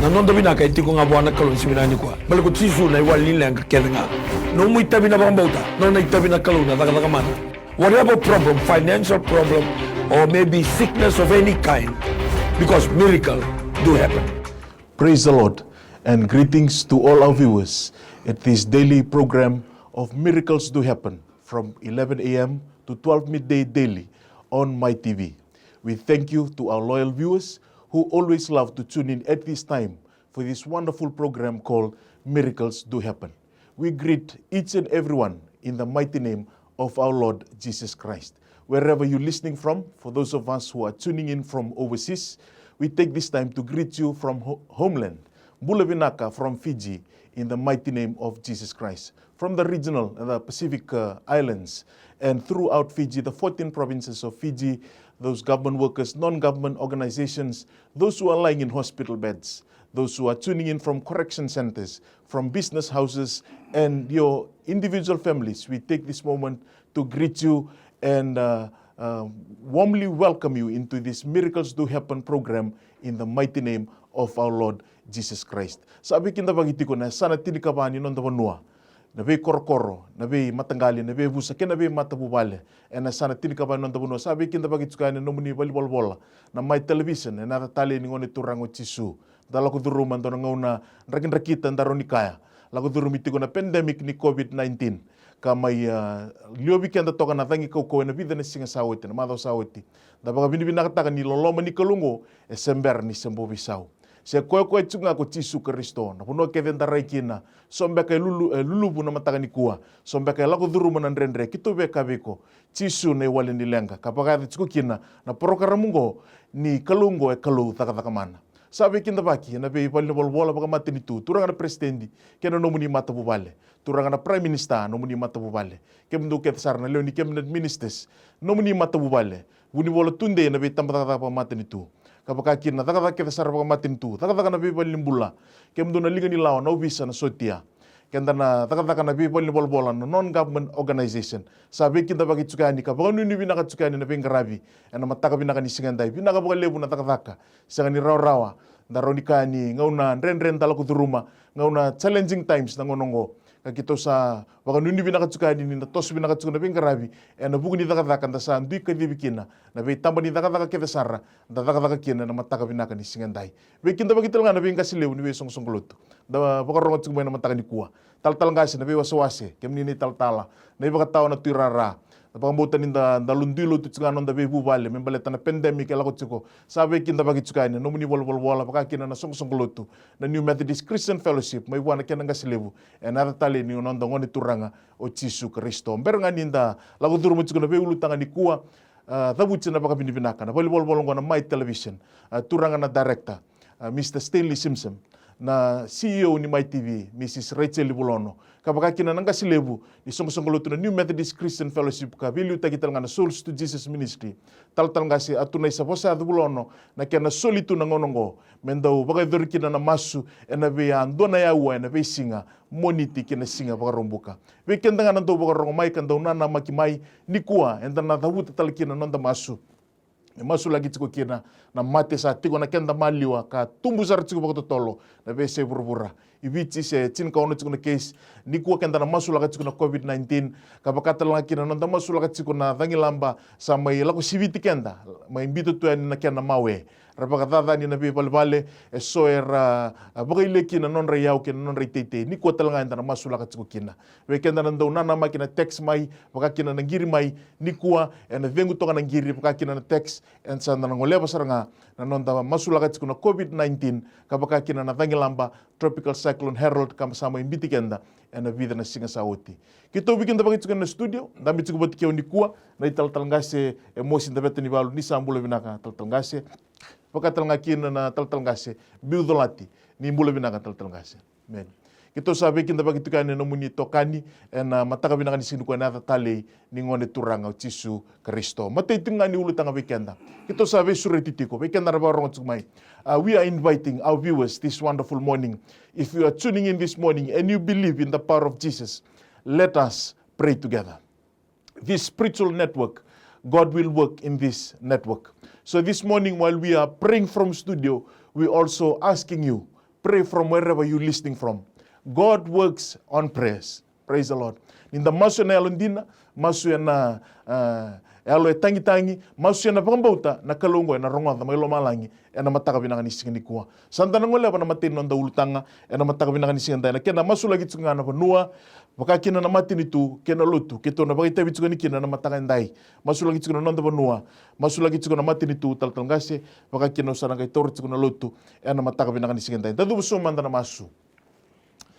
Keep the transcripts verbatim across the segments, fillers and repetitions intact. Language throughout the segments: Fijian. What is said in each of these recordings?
Na noda vinaka e tiko ga vua na Kalou ni siga vinaka nikua. Baleta ko Jisu na iwali ni leqa kece ga. Nomu itavi na vakabauta, nona itavi na Kalou na cakacaka mana. Whatever problem, financial problem, or maybe sickness of any kind, because miracle do happen. Praise the Lord, and greetings to all our viewers at this daily program of Miracles Do Happen from eleven a m to twelve midday daily on My T V. We thank you to our loyal viewers who always love to tune in at this time for this wonderful program called Miracles Do Happen. We greet each and everyone in the mighty name of our Lord Jesus Christ. Wherever you're listening from, for those of us who are tuning in from overseas, we take this time to greet you from ho-, homeland. Bula vinaka from Fiji in the mighty name of Jesus Christ. From the regional, the Pacific, uh, islands, and throughout Fiji, the fourteen provinces of Fiji, those government workers, non-government organizations, those who are lying in hospital beds, those who are tuning in from correction centers, from business houses, and your individual families, we take this moment to greet you and, uh, uh, warmly welcome you into this Miracles Do Happen program in the mighty name of our Lord Jesus Christ. Sa veikidavaki tiko na yasana tinikava ni noda vanua, na veikorokoro, na veimataqali, na veivusa kei na veimatavuvale. Ena yasana tinikava ni noda vanua, sa veikidavaki tiko yani na nomuni valenivolavola na Mai Television, ena yaca talei ni Gone Turaga o Jisu. Da lako curuma e dua na gauna drakidrakita, da rawa ni kaya, lako curumi tiko na pandemic ni COVID nineteen, ka mai, ah, liovi keda toka na cagi kaukauwa ena vica na siga sa oti, na macawa sa oti. Da vakavinavinakataka ni loloma ni Kalou oqo e se bera ni se bau veisau. Se koya koya tiko ga ko Jisu Karisito, na vanua kece da rai kina, so beka e lulu-, e luluvu na mataka nikua, so beka e lako curuma na dredre, keitou via kaya vei iko, Jisu na iwali ni leqa, ka vakayaco tiko kina na parokaramu oqo, ni Kalou oqo e Kalou cakacaka mana. Sa veikidavaki ena veivalenivolavola vakamatanitu, turaga na peresitedi kei na nomuni matavuvale, turaga na Prime Minister, nomuni matavuvale, kemudou kece sara na lewe ni cabinet ministers, nomuni matavuvale, vunivola tudei ena veitabacakacaka vakamatanitu, ka vaka kina na cakacaka kece sara vakamatanitu, cakacaka na veivalenibula, kemudou na liga ni lawa, na ovisa, na sotia, keda na cakacaka na veivalenivolavola, na non-government organization. Sa veikidavaki tiko yani ka vakanuinui vinaka tiko yani na veiqaravi ena mataka vinaka ni siga edai. Vinaka vakalevu na cakacaka, sega ni rawarawa, da rawa ni kaya ni gauna dredre da lako curuma, gauna challenging times na gauna oqo. Ka keitou sa vakanuinui vinaka tiko yani ni na toso vinaka tiko na veiqaravi ena vuku ni cakacaka da sa dui kacivi kina, na veitaba ni cakacaka kece sara da cakacaka kina ena mataka vinaka ni siga edai. Veikidavaki tale ga na veiqase levu ni veisoqosoqo lotu da vakarogo tiko mai ena mataka nikua. Talatala qase, na veiwasewase, kemuni na italatala, na ivakatawa, na tuirara. Da vakabauta ni da, da lo-, dui lotu tiko ga na noda veivuvale me baleta na pandemic e lako tiko. Sa veikidavaki tiko yani na nomuni valenivolavola, vaka kina na soqosoqo lotu na New Methodist Christian Fellowship, mai vua na kena qase levu, ena yaca talei ni noda Gone Turaga o Jisu Karisito. Bera ga ni da lako curuma tiko na veiulutaga nikua, ah, cavuti na vakavinavinaka na valenivolavola oqo na Mai Television, ah, turaga na director, ah, Mister Stanley Simpson, na C E O ni Mai T V, Missus Rachel Vulono, ka vaka kina na qase levu ni soqosoqo lotu na New Methodist Christian Fellowship, ka veiliutaki tale ga na Souls to Jesus Ministry, talatala qase Atunaisa Vosayaco Vulono, na kena soli tu na gauna oqo me dau vakayacori kina na masu ena vei, ah, dua na aua ena veisiga, Moniti ki na siga Vakaraubuka. Vei keda ga na dau vakarogo mai ka dau nanamaki mai, nikua eda na cavuta tale kina na noda masu. E masulaki tiko kina na mate sa tiko na keda maliwa ka tubu sara tiko vakatotolo na veiyasai vuravura. I Viti se tinikaono tiko na case. Nikua keda na masulaka tiko na COVID nineteen, ka vaka tale ga kina na noda masulaka tiko na cagilaba sa mai lako siviti keda, mai biuta tu yani na kena mawe. Ra vakacacani na veivalevale, eso era, ah, vakailei kina na nodra iyau kei na nodra iteitei. Nikua tale ga eda na masulaka tiko kina. Vei keda na dau nanamaki na tax mai, vaka kina na qiri mai, nikua ena cegu toka na qiri, vaka kina na tax, eda sa da na goleva sara ga na noda masulaka tiko na COVID nineteen, ka vaka kina na cagilaba Tropical Cyclone Harold ka sa mai biuti keda ena vica na siga sa oti. Keitou veikidavaki tiko ena studio, dabe tiko vata kei au nikua na italatala qase Emosi Davetanivalu, ni sa bula vinaka talatala qase. Vaka tale ga kina na talatala qase Biu Colati, ni bula vinaka talatala qase. Amen. Keitou sa veikidavaki tiko yani ena nomuni itokani ena mataka vinaka ni siga nikua ena yaca talei ni Gone Turaga o Jisu Karisito. Matai tiko ga ni ulutaga vei keda, keitou sa veisureti tiko vei keda na vakarogo tiko mai. Uh, we are inviting our viewers this wonderful morning. If you are tuning in this morning and you believe in the power of Jesus, let us pray together. This spiritual network, God will work in this network. So this morning, while we are praying from studio, we also asking you, pray from wherever you listening from. God works on prayers. Praise the Lord. Ni da masu ena yalodina, masu ena, ah, yalo e tagitagi, masu ena vakabauta, na Kalou oqo ena rogoca mai lomalagi ena mataka vinaka ni siga nikua. Sa da na goleva na imatai ni noda ulutaga ena mataka vinaka ni siga edai, na kena masulaki tiko ga na vanua, vaka kina na matanitu kei na lotu, keitou na vakaitavi tiko yani kina na mataka edai. Masulaki tiko na noda vanua, masulaki tiko na matanitu, talatala qase, vaka kina au sa na qai taura tiko na lotu ena mataka vinaka ni siga edai. Da cuva sobu mada na masu.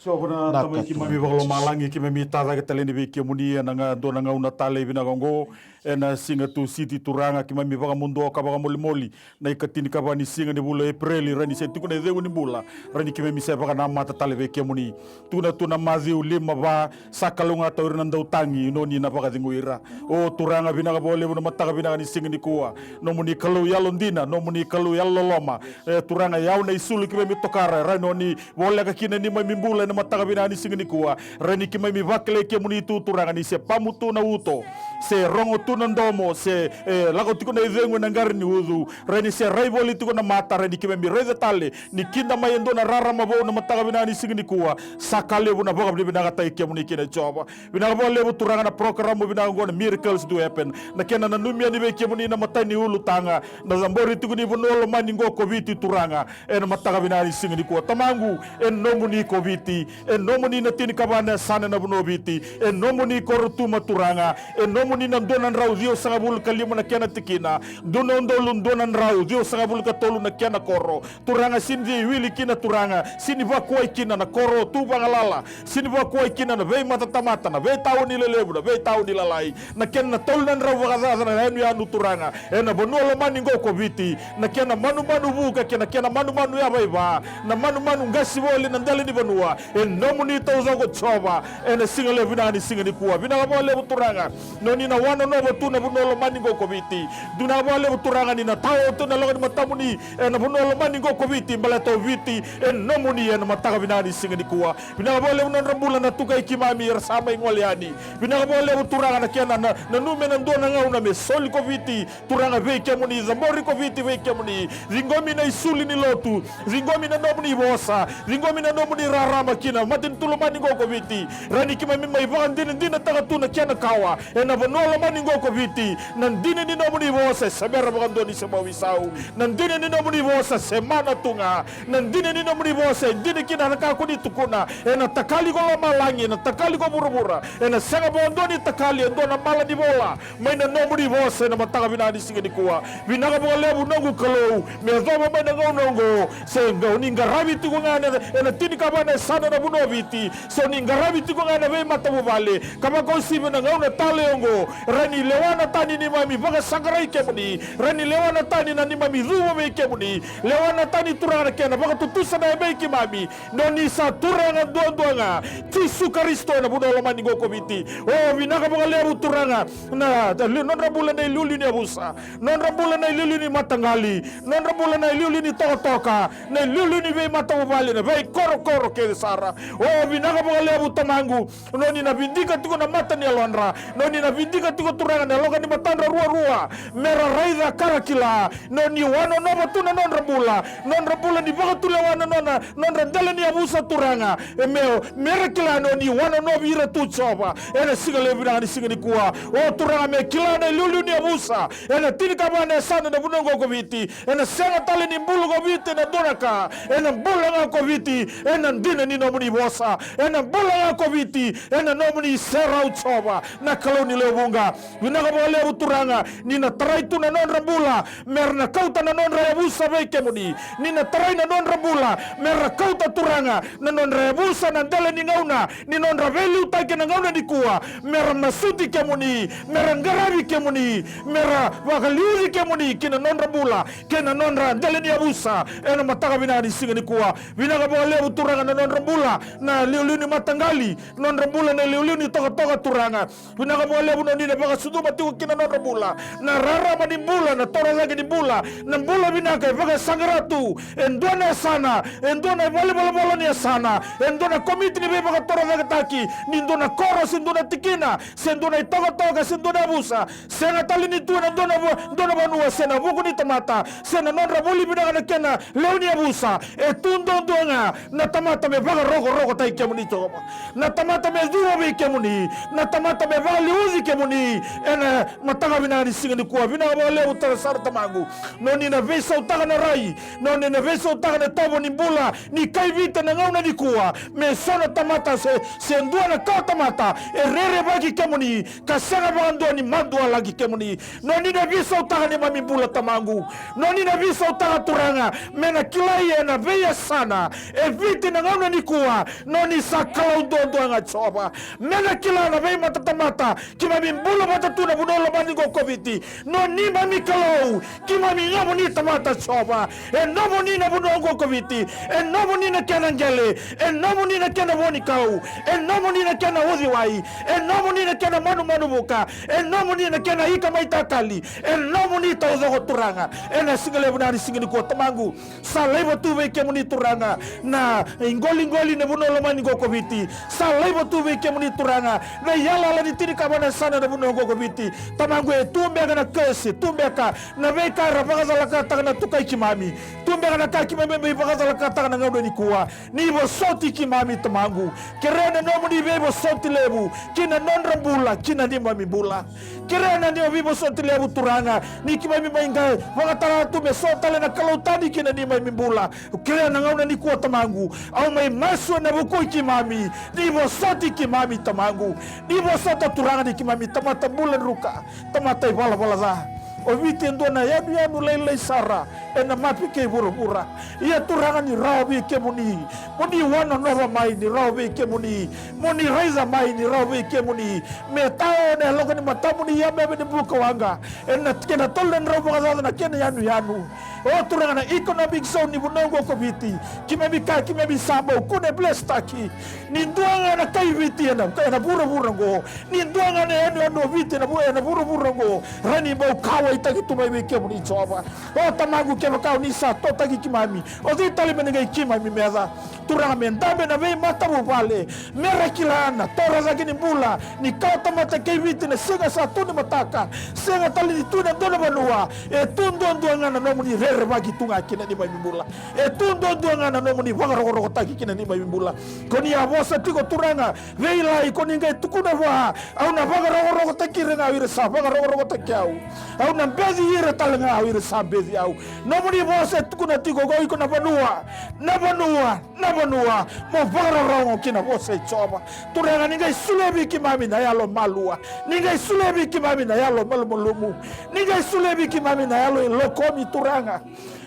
Jiova na Tamai keimami vakalomalagi, keimami tacake tale yani vei kemuni ena ga dua na gauna tale vinaka oqo, ena siga Tusiti Turaga, keimami vakamuduo ka vakamolimoli na ikatinikava ni siga ni vula o Epereli, rawa ni se tiko na icegu ni bula, rawa ni keimami se vakanamata tale vei kemuni. Tukuna tu na Maciu lima va, sa kalougata o ira na dautagi, noni na vakacegui ira. O Turaga, vinaka vakalevu na mataka vinaka ni siga nikua. Nomuni Kalou yalodina, nomuni Kalou yalololoma. E Turaga, e au na isulu, keimami tokara, rawa ni voleka kina neimami bula ena mataka vinaka ni siga nikua. Rawa ni keimami vakilai kemuni tu Turaga, ni se pamu tu na uto, se rogo tu na domo, se, e, lako tiko na icegu ena qara ni ucu. Rawa ni se rai voli tiko na mata, rawa ni keimami raica tale ni kida mai e dua na rarama vou na mataka vinaka ni siga nikua. Sa ka levu na vakavinavinakataki kemuni kina Jiova. Vinaka vakalevu Turaga na porokaramu vinaka oqo na Miracles Do Happen, na kena nanumi yani vei kemuni na matai ni ulutaga, na cabori tiko ni vanua lomani oqo ko Viti Turaga. Ena mataka vinaka ni siga nikua Tamaqu, e nomuni ko Viti, e nomuni na tinikava na yasana ena vanua o Viti, e nomuni ko Rotuma Turaga, e nomuni na dua na drau ciwasagavulu ka lima na kena tikina, dua na udolu dua na drau ciwasagavulu ka tolu na kena koro. Turaga, sega ni wili kina Turaga, sega ni vakuwai kina na koro tu vagalala, sega ni vakuwai kina na veimatatamata, na veitauni lelevu, na veitauni lalai, na kena na tolu na drau vakacaca na yanuyanu Turaga, ena vanua lomani oqo ko Viti, na kena manumanu vuka kei na kena manumanu yavaiva, na manumanu qasi voli na dela ni vanua, e nomuni taucoko Jiova, ena siga levu vinaka ni siga nikua. Vinaka vakalevu Turaga, noni na wanonova tu na vanua lomani oqo ko Viti. Vinaka vakalevu Turaga ni na tao tu na loga ni matamuni, ena vanua lomani oqo ko Viti, baleta o Viti e nomuni ena mataka vinaka ni siga nikua. Vinaka vakalevu na nodra bula na tukai keimami era sa mai gole yani. Vinaka vakalevu Turaga na kena na, nanumi ena dua na gauna me soli ko Viti Turaga vei kemuni, cabori ko Viti vei kemuni. Ciqomi na isulu ni lotu, ciqomi na nomuni vosa, ciqomi na nomuni rarama kina matanitu lomani oqo ko Viti. Rawa ni keimami mai vakadinadinataka tu na kena kawa ena vanua lomani oqo ko Viti. Na dina ni nomuni vosa e se bera vakadua ni se bau veisau. Na dina ni nomuni vosa se mana tu ga. Na dina ni nomuni vosa e dina kina na ka ko ni tukuna. Ena takali ko lomalagi, ena takali ko vuravura, ena sega vakadua ni takali e dua na mala ni vola mai na nomuni vosa ena mataka vinaka ni siga nikua. Vinaka vakalevu noqu Kalou, me yacova mai na gauna oqo se ga o ni qaravi tiko ga ena, ena tinikava na yasana na vanua o Viti, se o ni qaravi tiko ga ena veimatavuvale, ka vakauasivi na gauna tale oqo, rawa ni lewa na tani neimami vakasaqarai kemuni, rawa ni lewa na tani na neimami cuva vei kemuni, lewa na tani Turaga na kena vakatutusa na yamei keimami, ni o ni sa Turaga duadua ga, Jisu Karisito, ena vanua lomani oqo ko Viti. O, vinaka vakalevu Turaga, na, na li-, nodra bula na iliuliu ni yavusa, nodra bula na iliuliu ni mataqali, nodra bula na iliuliu ni tokatoka, na iliuliu ni veimatavuvale, na veikorokoro kece sara. O, vinaka vakalevu Tamaqu, ni o ni na vidika tiko na mata ni yalodra, ni o ni na vidika tiko Turaga na yaloka ni matadra ruarua, me ra raica ka ra kila ni o ni wanonova tu na nodra bula, nodra bula ni vakatulewa na nona, nodra dela ni yavusa Turaga, e me, me ra kila ni o ni wanonovi ira tu Jiova, ena siga levu vinaka ni siga nikua. O Turaga, me kila na iliuliu ni yavusa ena tinikava na yasana na vanua oqo ko Viti, ena sega tale ni bula ko Viti ena dua na ka, ena bula ga ko Viti ena dina ni nomuni vosa, ena bula ga ko Viti ena nomuni serau Jiova, na Kalou ni lewe vuqa. Vinaka vakalevu Turaga, ni na tarai tu na nodra bula, me ra na kauta na nodra yavusa vei kemuni. Ni na tarai na nodra bula, me ra kauta Turaga na nodra yavusa na dela ni gauna, ni nodra veiliutaki ena gauna nikua, me ra masuti kemuni, me ra qaravi kemuni, me ra vakaliuci kemuni ki na nodra bula kei na nodra dela ni yavusa ena mataka vinaka ni siga nikua. Vinaka vakalevu Turaga na nodra bula na iliuliu ni mataqali, nodra bula na iliuliu ni tokatoka Turaga. Vinaka vakalevu ni o ni na vakasucu tuba tiko ki na nodra bula. Na rarama ni bula, na torocake ni bula, na bula vinaka e vakasaqara tu e dua na yasana, e dua na valenivolavola ni yasana, e dua na komiti ni veivakatorocaketaki ni dua na koro se dua na tikina se dua na itokatoka se dua na yavusa. Sega tale ni tu ena dua na va-, dua na vanua se na vuku ni tamata se na nodra vuli vinaka na kena lewe ni yavusa. E tu duadua ga na tamata me vakarokorokotaki kemuni Jiova, na tamata me cuva vei kemuni, na tamata me vakaliuci kemuni ena mataka vinaka ni siga nikua. Vinaka vakalevu tale sara Tamaqu, ni oni na veisautaka na rai, ni oni na veisautaka na itovo ni bula ni kaiviti ena gauna nikua. Me so na tamata se, se dua na kawatamata e rerevaki kemuni ka sega vakadua ni madualaki kemuni. Ni oni na veisautaka neimami bula Tamaqu, ni oni na veisautaka Turaga, me na kilai ena veiyasana e Viti na gauna nikua ni oni sa Kalou duadua ga Jiova. Me na kila na veimatatamata keimami bula vata tu na vanua lomani qo ko Viti, ni oni neimami Kalou. Keimami nomuni tamata Jiova, e nomuni na vanua oqo ko Viti, e nomuni na kena qele, e nomuni na kena vuanikau, e nomuni na kena uciwai, e nomuni na kena manumanu vuka, e nomuni na kena ika mai takali, e nomuni taucoko Turaga. Ena siga levu na ni siga nikua Tamaqu, sa laiva tu vei kemuni Turaga na iqoliqoli na vanua lomani qo ko Viti. Sa laiva tu vei kemuni Turaga na iyalayala ni tinikava na yasana na vanua qo ko Viti. Tamaqu, e tu beka na kese, tu beka na veika era vakacalakataka na tukai keimami, tu beka na ka keimami mai vakacalakataka na gauna nikua. Ni vosoti keimami Tamaqu. Kerea na nomuni veivosoti levu ki na nodra bula, ki na neimami bula. Kerea na nomuni veivosoti levu Turaga, ni keimami mai qai vakatara tu me so tale na kalou tani ki na neimami bula. Kerea na gauna nikua Tamaqu, au mai masu ena vuku i keimami, ni vosoti keimami Tamaqu. Ni vosota Turaga ni keimami tamata bula druka, tamata ivalavala ca. O Viti e dua na yanuyanu lailai sara ena mapi kei vuravura. Ia Turaga, ni rawa vei kemuni mo ni wanonova mai, ni rawa vei kemuni mo ni raica mai, ni rawa vei kemuni me tao ena yaloka ni matamuni yameyame ni buka waqa ena kena tolu na drau vakacaca na kena yanuyanu. O Turaga, na economic zone ni vanua oqo ko Viti, keimami kaya keimami sa bau kune blesstaki. Ni dua ga na kai Viti ena, ena vuravura oqo, ni dua ga na yanuyanu o Viti ena vu-, ena vuravura oqo, rawa ni bau kauwaitaki tu mai vei kemuni Jiova. O Tamaqu, kevaka o ni sa totaki keimami, o cei tale me na qai keimami meca? Turaga, me dabe na veimatavuvale, me ra kila na toro cake ni bula ni kawatamata kei Viti na siga sa tu ni mataka. Sega tale ni tu ena dua na vanua, e tu duadua ga na nomuni rerevaki tu ga ki na neimami bula. E tu duadua ga na nomuni vakarokorokotaki ki na neimami bula. Ko ni a vosa tiko Turaga, vei Ilai, ko ni qai tukuna vua, au na vakarokorokotaki ira ga o ira sa vakarokorokotaki au. Au na beci ira tale ga o ira sa beci au. Nomuni vosa e tukuna tiko, ko iko na vanua, na vanua, na vanua, mo vakarorogo ki na vosa i Jiova. Turaga, ni qai solia vei keimami na yalo malua, ni qai solia vei keimami na yalo malumalumu, ni qai solia vei keimami na yalo ilokomi Turaga.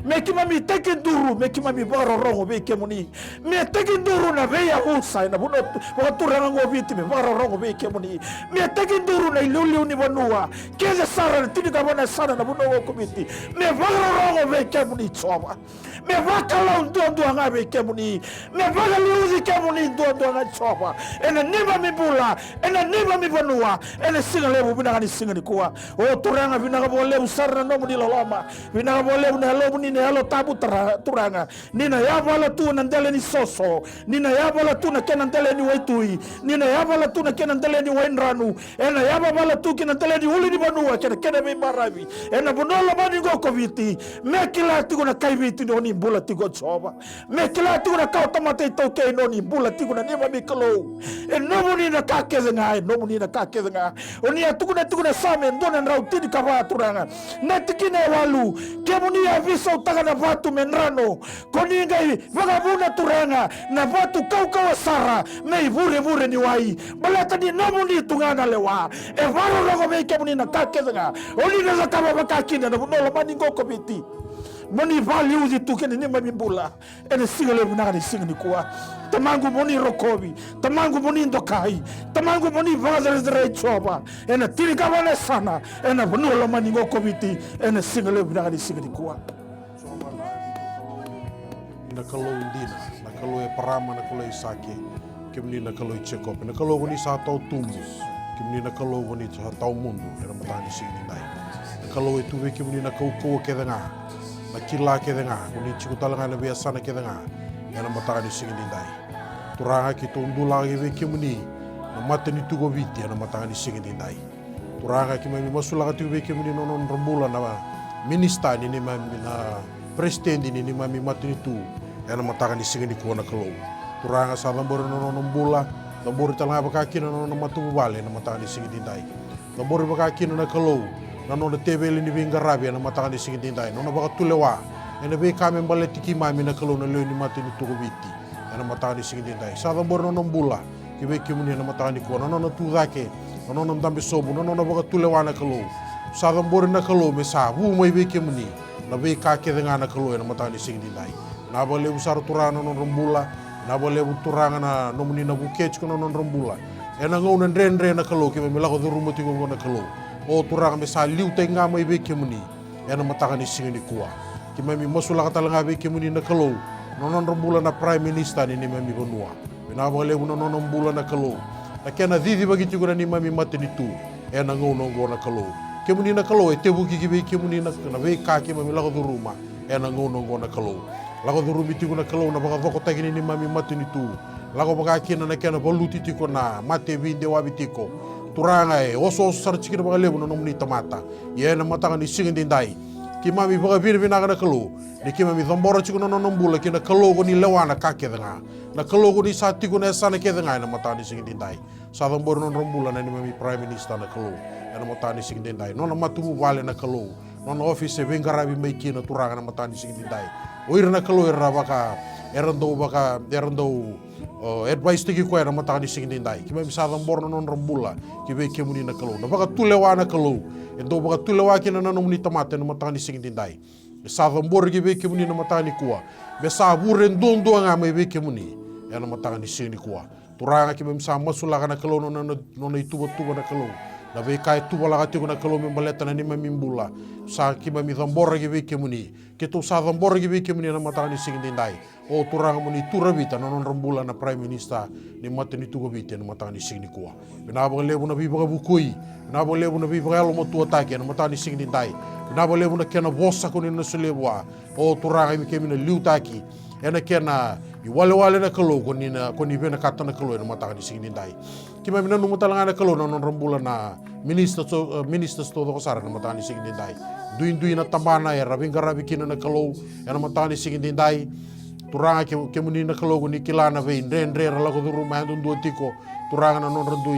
Me keimami tekiduru, me keimami vakarorogo vei kemuni. Me tekiduru na veiyavusa ena vanua tu-, vakaturaga oqo Viti me vakarorogo vei kemuni. Me tekiduru na iliuliu ni vanua kece sara na tinikava na yasana na vanua oqo ko Viti me vakarorogo vei kemuni Jiova. Me vakalou duadua ga vei kemuni. Me vakaliuci kemuni duadua ga Jiova ena neimami bula, ena neimami vanua, ena siga levu vinaka ni siga nikua. O Turaga, vinaka vakalevu sara na nomuni loloma. Vinaka vakalevu na Yalomuni, na Yalo Tabu Tara-, Turaga. Ni na yavala tu na dela ni soso, ni na yavala tu na kena dela ni waitui, ni na yavala tu na kena dela ni waidranu, ena yavala tu ki na dela ni ulunivanua kei na kena veibaravi ena vanua lomani oqo ko Viti. Me kila tiko na kai Viti ni o ni bula tiko Jiova. Me kila tiko na kawatamata iTaukei ni o ni bula tiko na neimami Kalou. E nomuni na ka kece ga, e nomuni na ka kece ga. O ni a tukuna tiko na Same e dua na drau tinikava Turaga, na tikina e walu: Kemuni a veisautaka na vatu me drano, ko ni qai vakavuna Turaga na vatu kaukauwa sara me ivurevure ni wai. Baleta ni nomuni tu ga na lewa. E vakarorogo vei kemuni na ka kece ga o ni na cakava vaka kina na vanua lomani oqo ko Viti. Mo ni vakaliuci tu kina neimami bula ena siga levu vinaka ni siga nikua. Tamaqu, mo ni rokovi. Tamaqu, mo ni dokai. Tamaqu, mo ni vakacerecerei Jiova ena tinikava na yasana ena vanua lomani oqo ko Viti ena siga levu vinaka ni siga nikua. Na Kalou dina, na Kalou Eparama, na Kalou Isake, kemuni na Kalou Jekope, na Kalou ko ni sa tau tubu. Kemuni na Kalou ko ni sa tawa mudu ena mataka ni siga nidai. Na Kalou e tu vei kemuni na kaukauwa kece ga, na kila kece ga, ko ni tiko tale ga ena veiyasana kece ga ena mataka ni siga nidai. Turaga, keitou dulaka ki vei kemuni na matanitu ko Viti ena mataka ni siga nidai. Turaga, keimami masulaka tiko vei kemuni na nodra bula na minisita ni neimami, na peresitedi ni neimami matanitu ena mataka ni siga nikua na Kalou. Turaga, sa cabori na nona bula, cabori tale ga vaka kina na nona matavuvale ena mataka ni siga nidai. Cabori vaka kina na Kalou na nona teveli ni veiqaravi ena mataka ni siga nidai, nona vakatulewa ena veika me baleti keimami na Kalou na lewe ni matanitu ko Viti ena mataka ni siga nidai. Sa cabori na nona bula ki vei kemuni ena mataka nikua, na nona tucake, na nona dabe sobu, na nona vakatulewa na Kalou. Sa cabori na Kalou me sa vu mai vei kemuni na veika kece ga na Kalou ena mataka ni siga nidai. Vinaka vakalevu sara Turaga na nodra bula, vinaka vakalevu Turaga na nomuni na vukei tiko na nodra bula ena gauna dredre na Kalou keimami lako curuma tiko oqo na Kalou. O Turaga, me sa liutaki ga mai vei kemuni ena mataka ni siga nikua. Keimami masulaka tale ga vei kemuni na Kalou na nodra bula na Prime Minister ni neimami vanua. Vinaka vakalevu na nona bula na Kalou, na kena cicivaki tiko na neimami matanitu ena gauna oqo na Kalou. Kemuni na Kalou e tevuki ki vei kemuni na, na veika keimami lako curuma ena gauna oqo na Kalou. Lako curumi tiko na Kalou na vakacokotaki ni neimami matanitu. Lako vaka kina na kena valuti tiko na mate e veidewavi tiko. Turaga, e osooso sara tiko kina vakalevu na nomuni tamata. Ia ena mataka ni siga nidai, keimami vakavinavinaka na Kalou ni keimami cabora tiko na nona bula kei na Kalou ko ni lewa na ka kece ga, na Kalou ko ni sa tiko na yasana kece ga ena mataka ni siga nidai. Sa cabori na nodra bula na neimami Prime Minister na Kalou ena mataka ni siga nidai, nona matavuvale na Kalou, nona office e veiqaravi mai kina Turaga ena mataka ni siga nidai. O ira na Kalou era vaka, era dau vaka, era dau o, advice taki koya ena mataka ni siga nidai. Keimami sa cabora na nodra bula ki vei kemuni na Kalou, na vakatulewa na Kalou e dau vakatulewa kina na nomuni tamata ena mataka ni siga nidai. E sa cabori ki vei kemuni na mataka nikua me sa vure duadua ga mai vei kemuni ena mataka ni siga nikua. Turaga, keimami sa masulaka na Kalou na nona, nona ituvatuva na Kalou, na veika e tuvalaka tiko na Kalou me baleta na neimami bula. Sa keimami cabora ki vei kemuni, keitou sa cabora ki vei kemuni ena mataka ni siga nidai. O Turaga, mo ni turavita na nodra bula na Prime Minister ni matanitu ko Viti ena mataka ni siga nikua. Vinaka vakalevu na veivakavukui, vinaka vakalevu na veivakayalomatuataki ena mataka ni siga nidai. Vinaka vakalevu na kena vosa ko ni na solia vua. O Turaga, me keimami na liutaki ena kena iwalewale na Kalou ko ni na, ko ni vinakata na Kalou ena mataka ni siga nidai. Keimami nanuma tale ga na Kalou na nodra bula na minister to, eh, ministers taucoko sara ena mataka ni siga nidai. Duidui na tabana era veiqaravi kina na Kalou ena mataka ni siga nidai. Turaga, ke, kemuni na Kalou ko ni kila na veidredre era lako curuma yadudua tiko. Turaga, na nodra dui,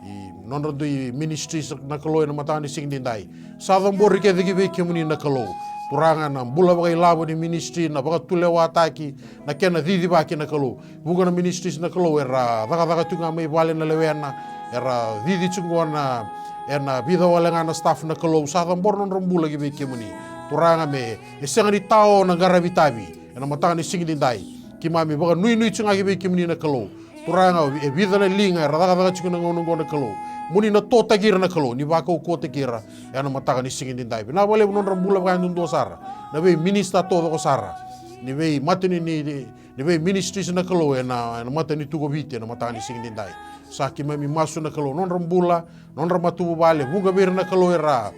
i, nodra dui ministries na Kalou ena mataka ni siga nidai. Sa cabori kece ki vei kemuni na Kalou. Turaga, na bula vakailavo ni ministry, na vakatulewataki, na kena cicivaki na Kalou. Vuqa na ministries na Kalou era cakacaka tiko ga mai vale na lewena, era cici tiko qo na, ena vica wale ga na staff na Kalou. Sa cabora na nodra bula ki vei kemuni. Turaga, me e sega ni tao na qaravi tavi ena mataka ni siga nidai. Keimami vakanuinui tiko ga ki vei kemuni na Kalou. Turaga, e vica na liga era cakacaka tiko na gauna oqo na Kalou. Mo ni na totaki ira na Kalou, ni vakaukauwataki ira ena mataka ni siga nidai. Vinaka vakalevu na nodra bula vakayadudua sara na vei minister taucoko sara ni vei matani, ni, ni vei ministries na Kalou ena, ena matanitu ko Viti ena mataka ni siga nidai. Sa keimami masu na Kalou, nodra bula, nodra matavuvale, vuqa vei ira na Kalou era,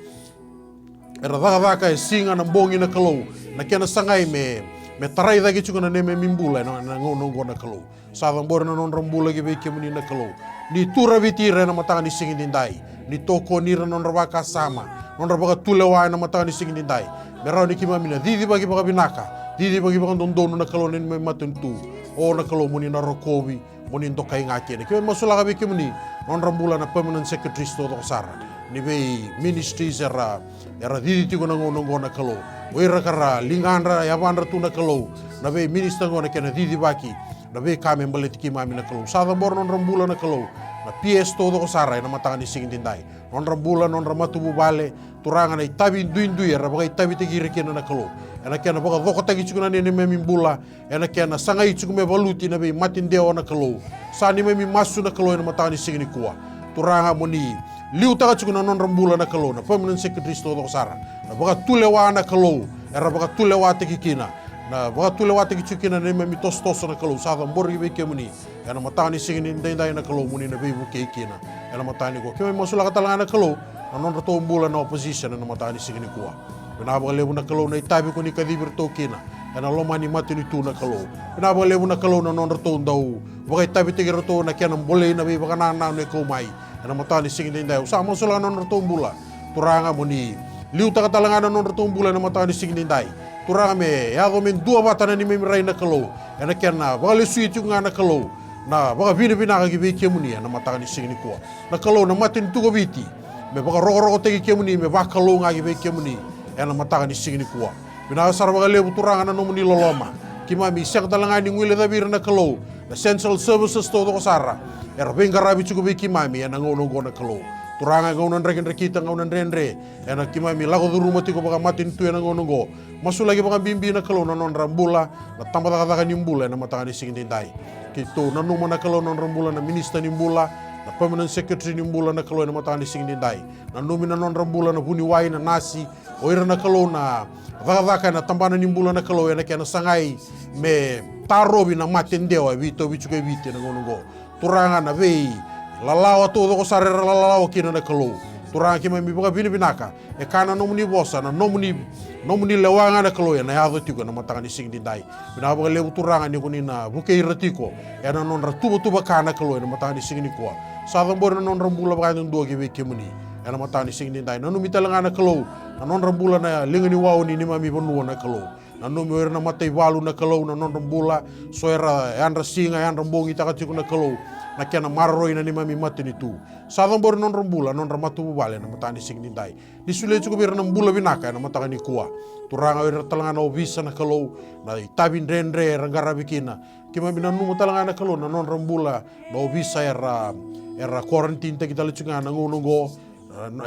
era cakacaka e siga, na bogi na Kalou, na kena sagai me, me tarai cake tiko na neimami bula ena, ena gauna oqo na Kalou. Sa cabori na nodra bula ki vei kemuni na Kalou. Ni turaviti ira ena mataka ni siga nidai. Ni tokoni ira na nodra vakasama, nodra vakatulewa ena mataka ni siga nidai. Me rawa ni keimami na cicivaki vakavinaka, cicivaki vakadodonu na Kalou na neimami matanitu. O na Kalou, mo ni na rokovi, mo ni dokai ga kina. Keimami masulaka vei kemuni nodra bula na permanent secretaries taucoko sara ni vei ministries era, era cici tiko na gauna oqo na Kalou. O ira ka ra ligadra, yavadra tu na Kalou, na vei minister oqo na kena cicivaki na veika me baleti keimami na Kalou. Sa cabora nodra bula na Kalou na P S taucoko sara ena mataka ni siga nidai. Nodra bula, nodra matavuvale, Turaga, na itavi duidui era vakaitavitaki ira kina na Kalou, ena kena vakacokotaki tiko na neimami bula, ena kena sagai tiko me valuti na veimate dewa na Kalou. Sa neimami masu na Kalou ena mataka ni siga nikua. Turaga, mo ni liutaka tiko na nodra bula na Kalou na permanent secretaries taucoko sara, na vakatulewa na Kalou era vakatulewataki kina, na vakatulewataki tiko kina na neimami tosotoso na Kalou, sa cabori vei kemuni ena mataka ni siga ni daidai na Kalou, mo ni na veivukei kina ena mataka nikua. Keimami masulaka tale ga na Kalou na nodratou bula na opposition ena mataka ni siga nikua. Vinaka vakalevu na Kalou na itavi ko ni kacivi iratou kina ena loma ni matanitu na Kalou. Vinaka vakalevu na Kalou na nodratou dau vakaitavitaki iratou na kena bolei na veivakanananu e kau mai ena mataka ni siga ni daidai. Au sa masulaka na nodratou bula, Turaga, mo ni liutaka tale ga na nodratou bula ena mataka ni siga ni daidai. Turaga, me yaco me dua vata na neimami rai na Kalou ena kena vakalesui tiko ga na Kalou na vakavinavinaka ki vei kemuni ena mataka ni siga nikua. Na Kalou, na matanitu ko Viti me vakarokorokotaki kemuni, me vakalou ga ki vei kemuni ena mataka ni siga nikua. Vinaka sara vakalevu Turaga na nomuni loloma. Keimami sega tale ga ni guilecavi ira na Kalou na essential services taucoko sara era veiqaravi tiko vei keimami ena gauna oqo na Kalou. Turaga, e gauna drakidrakita, gauna dredre ena keimami lako curuma tiko vakamatanitu ena gauna oqo. Masulaki vakabibi na Kalou na nodra bula na tabacakacaka ni bula ena mataka ni siga ni daidai. Keitou nanuma na Kalou na nodra bula na minisita ni bula, na permanent secretary ni bula na Kalou ena mataka ni siga ni daidai. Nanumi na nodra bula na vuniwai, na nasi, o ira na Kalou na cakacaka ena tabana ni bula na Kalou ena kena sagai me tarovi na mate dewa e veitauvi tiko e Viti ena gauna oqo. Turaga, na veilalawa taucoko sara era lalawa kina na Kalou. Turaga, keimami vakavinavinaka. E kaya na nomuni vosa, na nomuni, nomuni lewa ga na Kalou ena yaco tiko ena mataka ni siga ni daidai. Vinaka vakalevu Turaga ni ko ni na vukei ira tiko ena nodra tuvatuva ka na Kalou ena mataka ni siga nikua. Sa cabori na nodra bula vakayadudua ki vei kemuni ena mataka ni siga ni daidai. Nanumi tale ga na Kalou na nodra bula na liga ni wau ni neimami vanua na Kalou. Nanumi o ira na mataivalu na Kalou na nodra bula, so era yadra siga, yadra bogitaka tiko na Kalou na kena maroroi na neimami matanitu. Sa cabori na nodra bula na nodra matavuvale ena mataka ni siga ni daidai. Ni solia tiko vei ira na bula vinaka ena mataka nikua. Turaga, o ira tale ga na ovisa na Kalou, na itavi dredre era qaravi kina. Keimami nanuma tale ga na Kalou na nodra bula na ovisa era, era quarantine taki tale tiko ga na gauna oqo.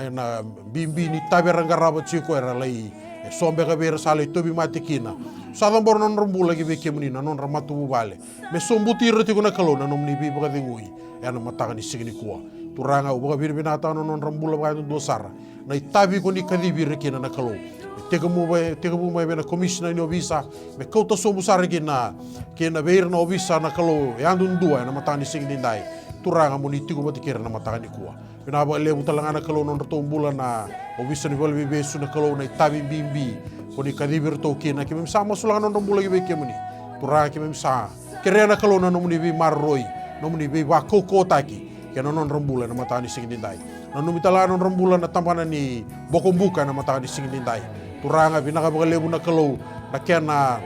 Ena bibi ni itavi era qarava tiko, era lai, e so beka vei ira sa lai tauvimate kina. Sa cabora na nodra bula ki vei kemuni na nodra matavuvale, me sobuti ira tiko na Kalou na nomuni veivakacegui ena mataka ni siga nikua. Turaga, au vakavinavinakataka na nodra bula vakayadudua sara na itavi ko ni kacivi ira kina na Kalou. Me tekivu mai, tekivu mai vei na komisina ni ovisa, me kauta sobu sara kina, kina vei ira na ovisa na Kalou yadudua ena mataka ni siga ni daidai. Turaga, mo ni tiko vata kei ira na mataka nikua. Vinaka vakalevu tale ga na Kalou na nodratou bula na ovisa ni valeniveivesu na Kalou, na itavi bibi ko ni kacivi iratou kina. Keimami sa masulaka na nodra bula ki vei kemuni. Turaga, keimami sa kerea na Kalou na nomuni veimaroroi, nomuni veivakaukauwataki kei na nodra bula ena mataka ni siga ni daidai. Nanumi tale ga na nodra bula na tabana ni bokobuka ena mataka ni siga ni daidai. Turaga, vinaka vakalevu na Kalou na kena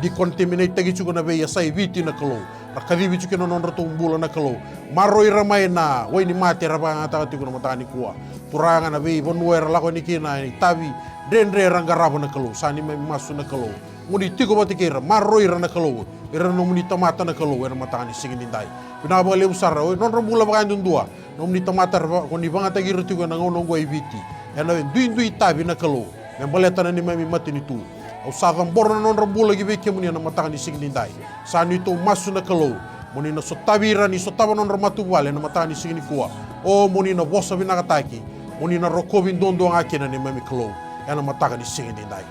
decontaminate-taki tiko na veiyasai Viti na Kalou, ra kacivi tiko kina na nodratou bula na Kalou. Maroroi ira mai na wai ni mate era vakayagataka tiko na mataka nikua. Turaga, na veivanua era lako yani kina, na itavi dredre era qarava na Kalou, sa neimami masu na Kalou, mo ni tiko vata kei ira, maroroi ira na Kalou, ira na nomuni tamata na Kalou ena mataka ni siga ni daidai. Vinaka vakalevu sara, o nodra bula vakayadudua nomuni tamata era va-, ko ni vakayagataki ira tiko ena gauna oqo e Viti, ena duidui itavi na Kalou me baleta na neimami matanitu. Au sa cabora na nodra bula ki vei kemuni ena mataka ni siga ni daidai. Sa neitou masu na Kalou, mo ni na sotavi ira, ni sotava na nodra matavuvale ena mataka ni siga nikua. O mo ni na vosa vinakataki, mo ni na rokovi duadua ga kina neimami Kalou ena mataka ni siga ni daidai.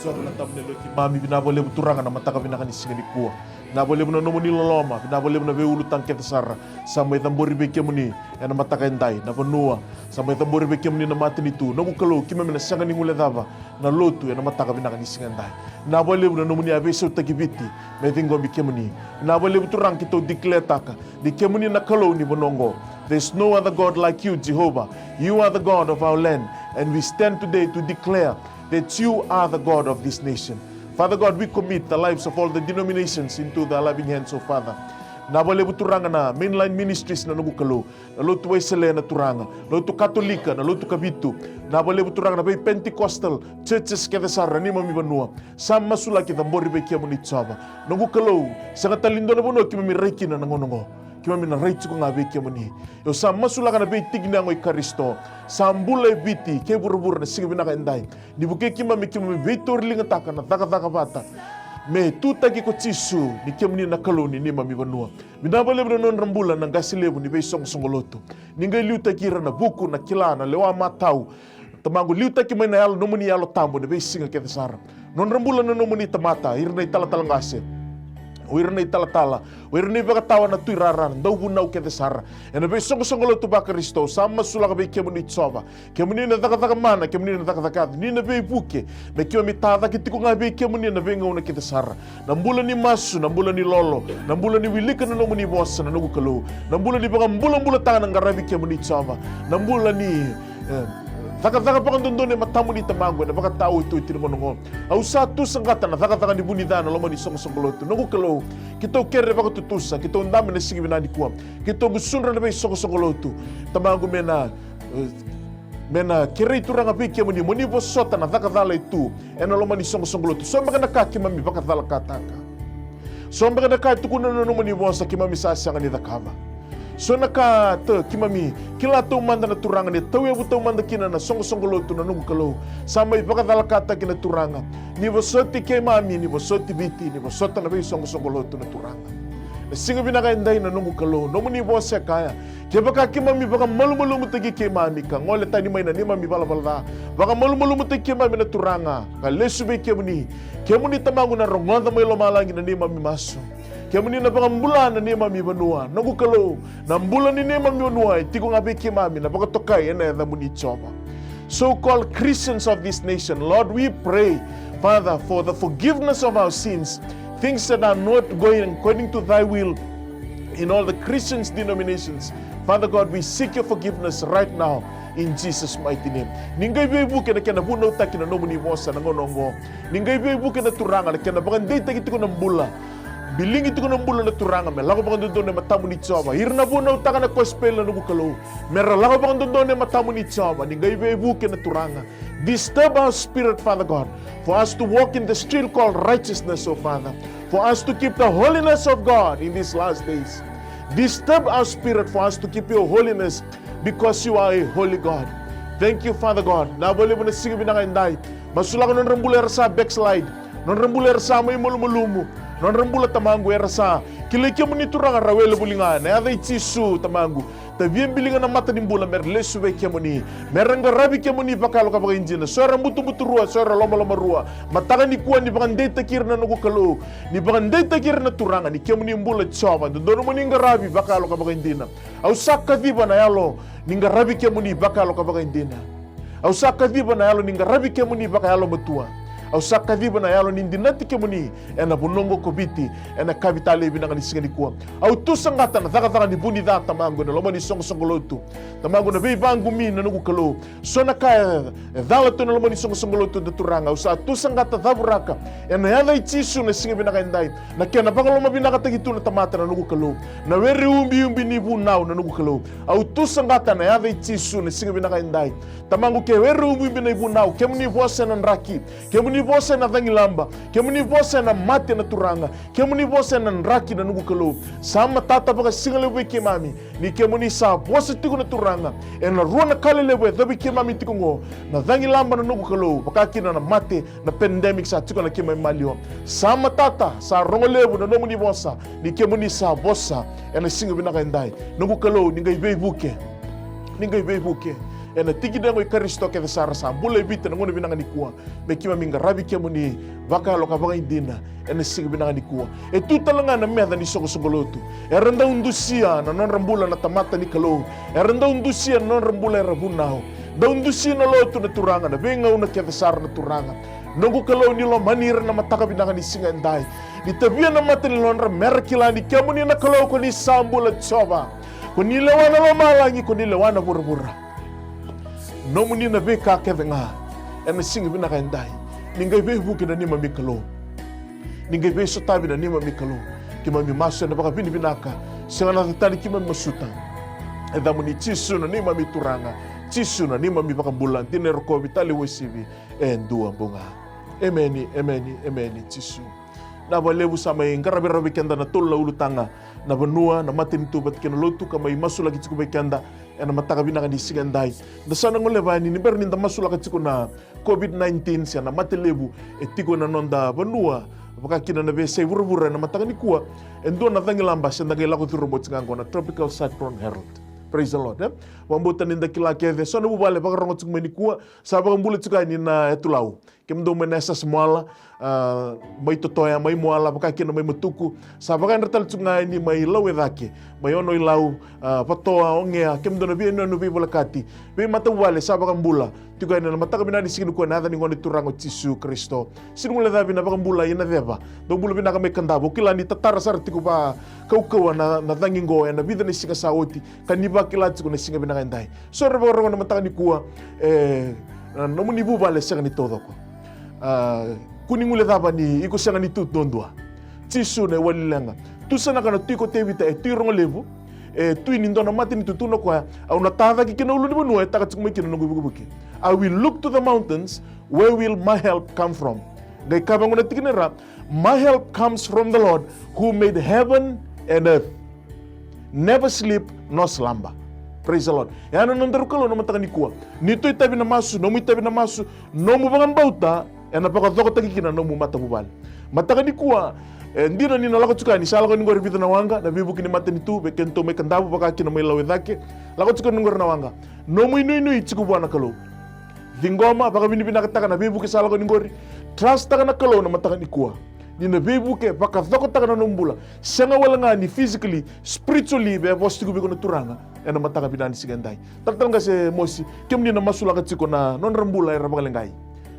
Jiova na tabu ni yalo keimami, vinaka vakalevu Turaga na mataka vinaka ni siga nikua. Vinaka vakalevu na nomuni loloma, vinaka vakalevu na veiulutaga kece sara sa mai cabori vei kemuni ena mataka edai na vanua. Sa mai cabori vei kemuni na matanitu. Noqu Kalou, keimami na sega ni guilecava na lotu ena mataka vinaka ni siga edai. Vinaka vakalevu na nomuni a veisautaki Viti me ciqomi kemuni. Vinaka vakalevu Turaga, keitou declare-taka ni kemuni na Kalou ni vanua oqo. There's no other God like you, Jehovah. You are the God of our land, and we stand today to declare that you are the God of this nation. Father God, we commit the lives of all the denominations into the loving hands of Father. Vinaka vakalevu Turaga na Mainline Ministries na noqu Kalou, na lotu Wesele na Turaga, lotu Katolika, na lotu Kavitu. Vinaka vakalevu Turaga na vei Pentecostal churches kece sara na neimami vanua. Sa masulaki cabori vei kemuni Jiova. Noqu Kalou, sega tale ni dua na vanua keimami rai kina na gauna oqo. Keimami na rai tiko ga vei kemuni. Au sa masulaka na veitiki ni yago i Karisito sa bula e Viti kei vuravura na siga vinaka edai. Ni vukei keimami, keimami veitauriligataka na cakacaka vata me tutaki ko Jisu ni kemuni na Kalou ni neimami vanua. Vinaka vakalevu na nodra bula na qase levu ni veisoqosoqo lotu. Ni qai liutaki ira na vuku, na kila, na lewa matau, Tamaqu, liutaki mai na yalo, nomuni Yalo Tabu ena veisiga kece sara. Nodra bula na nomuni tamata, ira na italatala qase, o ira na italatala, o ira na ivakatawa, na tuirara, na dauvunau kece sara ena veisoqosoqo lotu vaKarisito. Sa masulaka vei kemuni Jiova, kemuni na cakacaka mana, kemuni na cakacaka yaco, ni na veivuke, me keimami tacake tiko ga vei kemuni ena veigauna kece sara. Na bula ni masu, na bula ni lolo, na bula ni wilika na nomuni vosa, na noqu Kalou. Na bula ni vakabulabulataka na qaravi kemuni Jiova. Na bula ni, e, cakacaka vakadodonu e matamuni Tamaqu ena vakataotioti ni gauna oqo. Au sa tu saqata na cakacaka ni vunica ena loma ni soqosoqo lotu, noqu Kalou. Keitou kere vakatutusa, keitou dabe ena siga vinaka nikua. Keitou gusudra na veisoqosoqo lotu, Tamaqu, me na, e, me na kerei, Turaga, vei kemuni mo ni vosota na caka cala e tu ena loma ni soqosoqo lotu. So beka na ka keimami vakacalakataka. So beka na ka e tukuna na nomuni vosa keimami sa sega ni cakava. So na ka, ta, keimami kila taumada na Turaga ni tauyavu taumada kina na soqosoqo lotu, na noqu Kalou. Sa mai vakacalakataki na Turaga. Ni vosoti keimami, ni vosoti Viti, ni vosota na veisoqosoqo lotu, na Turaga. Na siga vinaka edai, na noqu Kalou, nomuni vosa e kaya, kevaka keimami vakamalumalumutaki keimami ka gole tani mai na neimami valavala ca, vakamalumalumutaki keimami na Turaga, ka lesu vei kemuni, kemuni Tamaqu na rogoca mai lomalagi na neimami masu. Kemuni na vakabula na neimami vanua, noqu Kalou. Na bula ni neimami vanua e tiko ga vei keimami, na vakatokai ena yacamuni Jiova. So-called Christians of this nation, Lord, we pray, Father, for the forgiveness of our sins, things that are not going according to thy will in all the Christians denominations. Father God, we seek your forgiveness right now in Jesus' mighty name. Ni qai veivuke na kena vunautaki na nomuni vosa na gauna oqo. Ni qai veivuke na Turaga na kena vakadeitaki tiko na bula. Biligi tiko na bula na Turaga me lako vakadodonu e matamuni Jiova. Ira na vunautaka na kosipeli na noqu Kalou, me ra lako vakadodonu e matamuni Jiova. Ni qai veivuke na Turaga. Disturb our spirit, Father God, for us to walk in the street called righteousness, O Father. For us to keep the holiness of God in these last days. Disturb our spirit for us to keep your holiness, because you are a holy God. Thank you, Father God. Na vakalevu na siga vinaka edai. Masulaka nodra bula era sa backslide, nodra bula era sa mai malumalumu, nodra bula, Tamaqu, era sa kilai kemuni Turaga, ra wele voli ga. Ena yaca i Jisu, Tamaqu, tavia biliga na mata ni bula me ra lesu vei kemuni, me ra qaravi kemuni vakayalo ka vakaidina. So era butubutu rua, so era lomaloma rua, mataka nikua ni vakadeitaki ira na noqu Kalou, ni vakadeitaki ira na Turaga ni kemuni bula Jiova. Dodonu mo ni qaravi vakayalo ka vakaidina. Au sa kaciva na yalo ni qaravi kemuni vakayalo ka vakaidina. Au sa kaciva na yalo ni qaravi kemuni vakayalomatua. Au sa kaciva na yalo ni dinati kemuni ena vanua oqo ko Viti, ena yakavi talei vinaka ni siga nikua. Au tu saqata na cakacaka ni vunica, Tamaqu, ena loma ni soqosoqo lotu. Tamaqu, na veivaqumi, na noqu Kalou. So na ka e, e cala tu ena loma ni soqosoqo lotu, na Turaga, au sa tu saqata, cavuraka ena yaca i Jisu na siga vinaka edai. Na kena vakalomavinakataki tu na tamata, na noqu Kalou, na were ubiubi ni vunau, na noqu Kalou. Au tu saqata ena yaca i Jisu na siga vinaka edai. Tamaqu, ke were ubiubi na ivunau, kemuni vosa ena draki, kemuni vosa ena cagilaba, kemuni vosa ena mate, na Turaga, kemuni vosa ena draki, na noqu Kalou. Sa matata vakasigalevu vei keimami ni kemuni sa vosa tiko, na Turaga, ena rua na ka lelevu e yacovi keimami tiko oqo, na cagilaba, na noqu Kalou, vaka kina na mate, na pandemic sa tiko ena keimami maliwa. Sa matata, sa rogo levu na nomuni vosa ni kemuni sa vosa ena siga vinaka edai. Noqu Kalou, ni qai veivuke, ni qai veivuke ena tikina oqo i Karisito kece sara, sa bula e Viti ena gauna vinaka nikua, me keimami qaravi kemuni vakayalo ka vakaidina ena siga vinaka nikua. E tu tale ga na meca ni soqosoqo lotu, era dau dusia na nodra bula na tamata ni Kalou, era dau dusia na nodra bula era vunau, dau dusia na lotu, na Turaga, na veigauna kece sara, na Turaga. Noqu Kalou, ni lomani ira ena mataka vinaka ni siga edai. Ni tavia na mata ni yalodra me ra kila ni kemuni na Kalou, ko ni sa bula Jiova. Ko ni lewa na lomalagi, ko ni lewa na vuravura. Nomuni na veika kece ga ena siga vinaka edai. Ni qai veivuke na neimami Kalou, ni qai veisotavi na neimami Kalou. Keimami masu ena vakavinavinaka, sega na yaca tani keimami masuta. E yacamuni Jisu na neimami Turaga, Jisu na neimami iVakabula, dina e rokovi, tale uasivi e dua bau ga. Emeni, emeni, emeni Jisu. Na vakalevu sa mai qaravi rawa vei keda na tolu na ulutaga, na vanua, na matanitu vata kei na lotu, ka mai masulaki tiko vei keda ena mataka vinaka ni siga edai. Da sa na goleva yani ni bera ni da masulaka tiko na COVID nineteen se na mate levu e tiko ena noda vanua, vaka kina na veiyasai vuravura ena mataka nikua. E dua na cagilaba se da qai lako curuma oti ga oqo na Tropical Cyclone Harold. Praise the Lord, e? Vakabauta ni da kila kece so na vuvale vakarogo tiko mai nikua, sa vakabula tiko yani na Yatu Lau. Kemudou mai na Yasayasa Moala, a, mai Totoya, mai Moala, vaka kina mai Matuku, sa vakayadrata tale tiko ga yani mai Lau e cake, mai Ono-i-Lau, a, Vatoa, Ogea, kemudou na veiyanuyanu, veivolekati, veimatavuvale sa vakabula tiko yani ena mataka vinaka ni siga nikua ena yaca ni Gone Turaga o Jisu Karisito. Sega ni guilecavi na vakabula i Naceva. Dou bula vinaka mai Kadavu. Au kila ni tatara sara tiko vakaukauwa na, na cagi qo ena vica na siga sa oti, ka ni vakila tiko na siga vinaka edai. So era vakarogo ena mataka nikua, e, na nomuni vuvale sega ni taucoko. A, kua ni guilecava ni iko sega ni tu duadua. Jisu na iwali leqa. Tusanaka na Tui ko Tevita, e tui rogo levu, e tui ni dua na matanitu tu na koya. Au na tacake ki na ulunivanua e taka tiko mai kina na noqu ivukevuke. I will look to the mountains, where will my help come from? Qai kaya vaqo na tikina e ra, my help comes from the Lord who made heaven and earth. Never sleep nor slumber. Praise the Lord. E ya na nodaru Kalou na mataka nikua. Ni tou itavi na masu, nomu itavi na masu, nomu vakabauta ena vakacokotaki kina nomu matavuvale. Mataka nikua, e dina ni na lako tiko yani, sa lako yani qori vica na waqa, na veivuke ni matanitu, vei kedatou mai Kadavu, vaka kina mai Lau e cake. Lako tiko yani qori na waqa. Nomu inuinui tiko vua na Kalou. Ciqoma, vakavinavinakataka na veivuke sa lako yani qori. Trust-taka na Kalou na mataka nikua. Ni na veivuke, vakacokotaka na nomu bula. Sega wale ga ni physically, spiritually, via vosa tiko vei iko na Turaga ena mataka vinaka ni siga edai. Talatala Qase Mosi, kemuni na masulaka tiko na nodra bula era vakaleqai.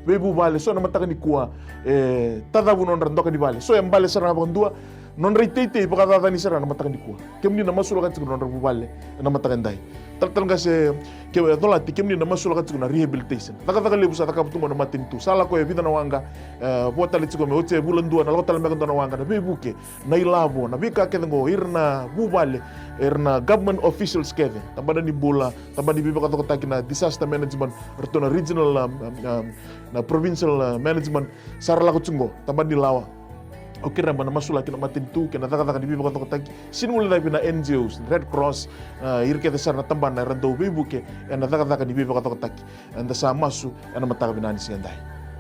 Veivuvale, so na mataka nikua, e tacavu nodra doka ni vale. So e bale sara ga vakadua, nodra iteitei vakacacani sara na mataka nikua. Kemuni na masulaka tiko na nodra vuvale ena mataka edai. Talatala Qase, ke, e, Colati, kemuni na masulaka tiko na rehabilitation. Cakacaka levu sa cakava tu qo na matanitu. Sa lako e vica na waqa, e, vo tale tiko me oti e vula dua, na lako tale beka dua na waqa, na veivuke, na ilavo, na veika kece qo, ira na vuvale, ira na government officials kece, tabana ni bula, tabana ni veivakacokotaki, na disaster management, ratou na regional, um, um, um, na provincial, uh, management, sa ra lako tiko qo, tabana ni lawa. Au kerea na masulaki na matanitu kei na cakacaka ni veivakacokotaki, sega ni guilecavi na N G Os, Red Cross, uh, ira kece sara na tabana era dau veivuke ena cakacaka ni veivakacokotaki. Eda sa masu ena mataka vinaka ni siga edai.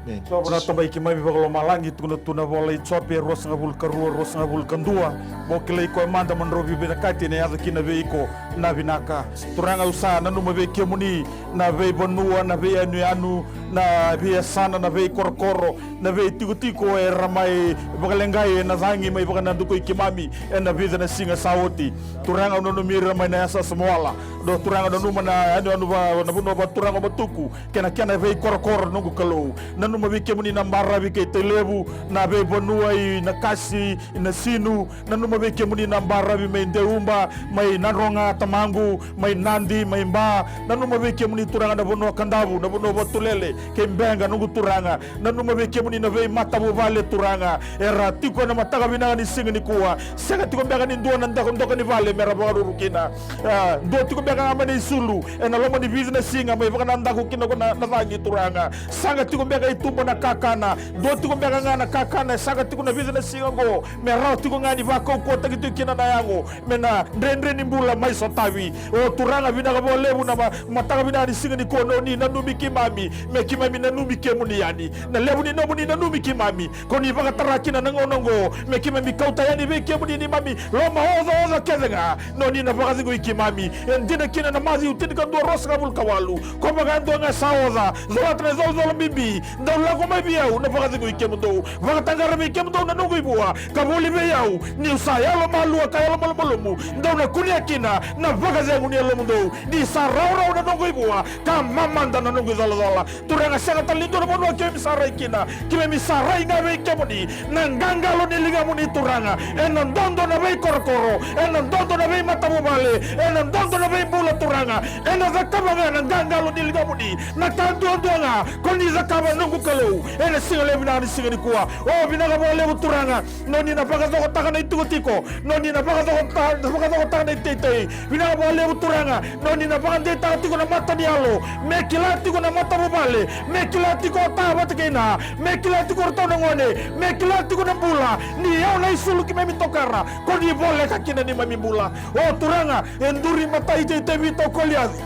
Amen. Jiova na Tamai keimami vakalomalagi, tukuna tu na vola i Jope ruasagavulu ka rua, ruasagavulu ka dua. Mo kilai koya mada mo drau veivinakati ena yaco kina vei iko na vinaka. Turaga, au sa nanuma vei kemuni na veivanua, na veiyanuyanu, na veiyasana, na veikorokoro, na veitikotiko era mai vakaleqai ena cagi mai vakanadukui keimami ena vica na siga sa oti. Turaga, au nanumi ira mai na Yasayasa Moala. Dou Turaga, nanuma na yanuyanu va, na vanua vakaturaga o Matuku kei na kena veikorokoro, noqu Kalou. Nanuma vei kemuni na baravi kei Tailevu, na veivanua i Nakasi, i Nasinu. Nanuma vei kemuni na baravi mai Deuba, mai Nadroga, tamaqu, mai Nadi, mai Ba. Nanuma vei kemuni Turaga na vanua o Kadavu, na vanua o Vatulele kei Beqa, noqu Turaga. Nanuma vei kemuni na veimatavuvale Turaga, era tiko ena mataka vinaka ni siga nikua. Sega tiko beka ni dua na doka, doka ni vale mera vakaruru kina. A, dua tiko beka ga mai na isulu ena loma ni vica na siga mai vakanadaku kina ko na, na cagi Turaga. Saga tiko beka i tuba na kakana. Dua tiko beka ga na kakana e saga tiko na vica na siga oqo, me rawa tiko ga ni vakaukauwataki tiko kina na yago, me na dredre ni bula mai sotavi. O Turaga, vinaka vakalevu na ma-, mataka vinaka ni siga nikua, ni o ni nanumi keimami, me keimami nanumi kemuni yani. Na levu ni nomuni nanumi keimami, ko ni vakatara kina na gauna oqo me keimami kauta yani vei kemuni neimami lomaocaoca kece ga, ni o ni na vakacegui keimami. E dina kina na Maciu tinikadua, ruasagavulu ka walu: Ko vakayadua ga sa oca, colata na icolacola bibi, dou lako mai vei au, na vakacegui kemudou. Vakataqara vei kemudou na noqu ivua, ka vuli vei au, niu sa yalomalua ka yalomalumalumu. Dou na kunea kina na vakacegu ni yalomudou, ni sa rawarawa na noqu ivua, ka mamada na noqu icolacola. Turaga, sega tale ni dua na vanua keimami sa rai kina, keimami sa rai ga vei kemuni. Na qaqalo ni ligamuni Turaga ena dodo na veikorokoro, ena dodo na veimatavuvale, ena dodo na veibula Turaga. Ena cakava ga na qaqalo ni ligamuni na ka duadua ga ko ni cakava, noqu Kalou, ena siga levu vinaka ni siga nikua. O, vinaka vakalevu Turaga, ni o ni na vakacokotaka na itikotiko, ni o ni na vakacokota-, vakacokotaka na iteitei. Vinaka vakalevu Turaga, ni o ni na vakadeitaka tiko na mata ni yalo, me kila tiko na matavuvale, me kila tiko o ta vata kei na, me kila tiko o ratou na gone, me kila tiko na bula, ni yau na isulu keimami tokara, ko ni voleka kina neimami bula. O Turaga, e duri matai Tevita o Koliaci.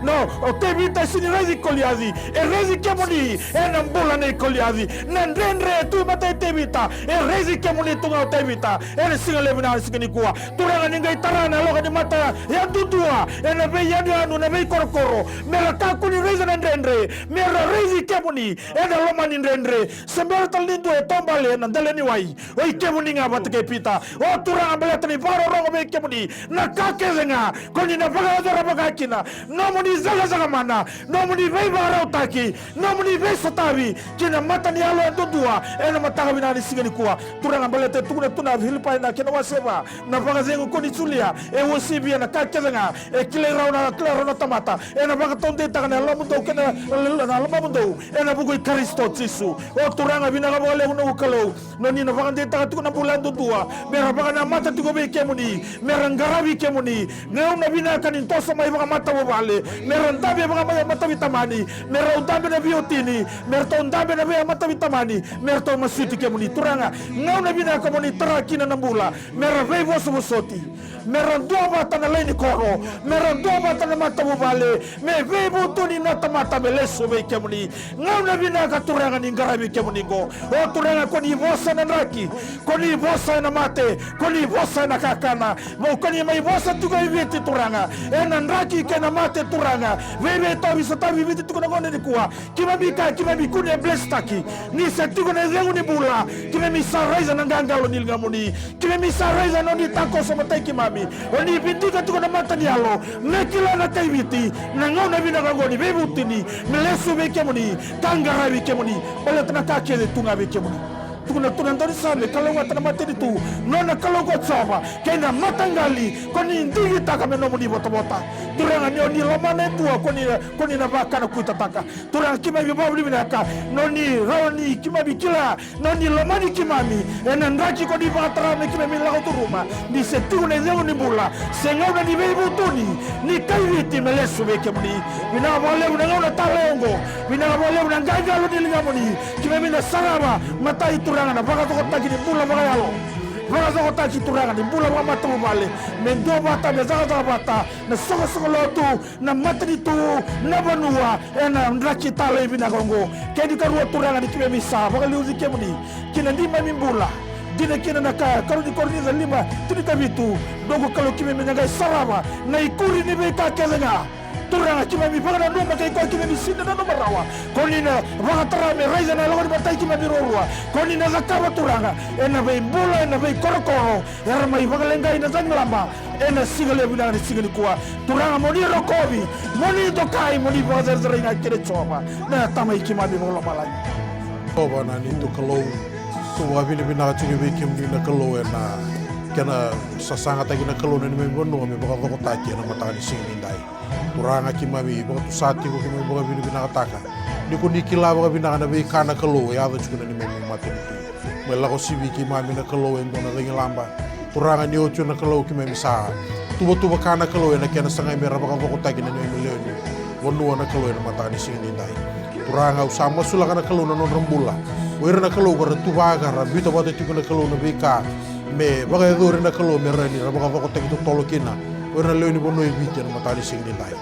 No, o Tevita e sega ni raici Koliaci, e raici kemuni ena bula nei Koliaci. Na dredre e tu e matai Tevita, e raici kemuni tu ga o Tevita ena siga levu vinaka ni siga nikua. Turaga, ni qai tara na yaloka ni mata yadudua ena veiyanuyanu, na veikorokoro, me ra kakua ni raica na dredre, me ra raici kemuni ena loma ni dredre. Se bera tale ni dua e taubale ena dela ni wai, o i kemuni ga vata kei Pita. O Turaga, baleta ni vakarorogo vei kemuni na ka kece ga ko ni na vakayacora vaka kina nomuni cakacaka mana, nomuni veivakarautaki, nomuni veisotavi ki na mata ni yalo yadudua ena mataka vinaka ni siga nikua. Turaga, baleta e tukuna tu na Filipai na kena wase va, na vakacegu ko ni solia e uasivia na ka kece ga e kilai rawa na, kilai rawa na tamata, ena vakataudeitaka na yalomudou kei na, na lomamudou ena vuku i Karisito Jisu. O Turaga, vinaka vakalevu noqu Kalou, no ni na vakadeitaka tiko na bula yadudua me ra vakanamata tiko vei kemuni, me ra qaravi kemuni. Gauna vinaka ni toso mai vakamatavuvale, me ra dabe vakamataveitamani, me rau dabe na veiwatini, me ratou dabe na veimataveitamani, me ratou masuti kemuni. Turaga, gauna vinaka mo ni tara kina na bula, me ra veivosovosoti, me ra duavata na lai ni koro, me ra duavata na matavuvale, me veivutuni na tamata me lesu vei kemuni. Gauna vinaka Turaga ni qaravi kemuni qo. O Turaga, ko ni vosa ena draki, ko ni vosa ena mate, ko ni vosa ena kakana. Mo ko ni mai vosa tiko i Viti Turaga, ena draki kei na mate Turaga. Veiveitauvi sa tavi Viti tiko na gauna nikua. Keimami kaya, keimami kune blesstaki, ni se tiko na icegu ni bula, keimami sa raica na qaqalo ni ligamuni. Keimami sa raica na noni takoso matai keimami, o ni vidika tiko na mata ni yalo, me kila na kai Viti na gauna vinaka oqo ni veivutuni, me lesu vei kemuni ka qaravi kemuni. Baleta na ka kece tu ga vei kemuni. Tukuna tu na daunisame, kalougata na matanitu, nona Kalou ko Jiova, kei na mataqali ko ni digitaka me nomuni votavota. Turaga, ni o ni lomana e dua, ko ni, ko ni na vakanakuitataka. Turaga, keimami vakavinavinaka, no ni rawa ni keimami kila, no ni lomani keimami ena draki ko ni vakatara me keimami lako curuma, ni se tiko na icegu ni bula se gauna ni veivutuni ni kai Viti me lesu vei kemuni. Vinaka vakalevu na gauna talei oqo, vinaka vakalevu na qaqalo ni ligamuni. Keimami na sarava matai Turaga na vakacokotaki ni bula vakayalo, vakacokotaki Turaga ni bula vakamatavuvale, me duavata, me cakacaka vata na soqosoqo lotu, na matanitu, na vanua, ena draki talei vinaka oqo. Kena ikarua Turaga, ni keimami sa vakaliuci kemuni ki na neimami bula. Dina kina na ka, karua ni Korinica lima, tinikavitu. Noqu Kalou, keimami na qai sarava na ikuri ni veika kece ga. Turaga, keimami vakananuma kei koya keimami sega ni nanuma rawa, ko ni na vakatara me raica na yaloka ni matai keimami ruarua, ko ni na cakava Turaga ena veibula, ena veikorokoro era mai vakaleqai na cagilaba ena siga levu vinaka ni siga nikua. Turaga, mo ni rokovi, mo ni dokai, mo ni vakacerecerei na kena Jiova, na Tamai keimami vakalomalagi. Jiova na neitou Kalou, tou vakavinavinaka tiko vei kemuni na Kalou ena kena sasagataki na Kalou na neimami vanua me vakacokotaki ena mataka ni siga nidai. Turaga, keimami vakatusa tiko, keimami vakavinavinakataka ni ko ni kila vakavinaka na veika na Kalou e yaco tiko na neimami matanitu. Mai lako sivi keimami na Kalou e dua na cagilaba. Turaga, ni oti na Kalou keimami sa tuvatuva ka na Kalou ena kena sagai me ra vakacokotaki na neimami lewe ni vanua na Kalou ena mataka ni siga nidai. Turaga, au sa masulaka na Kalou na nodra bula o ira na Kalou ka ra tuva ka ra biuta vata tiko na Kalou na veika me vakayacori na Kalou me rawa ni ra vakacokotaki totolo kina o ira na lewe ni vanua e Viti ena mataka ni siga nidai.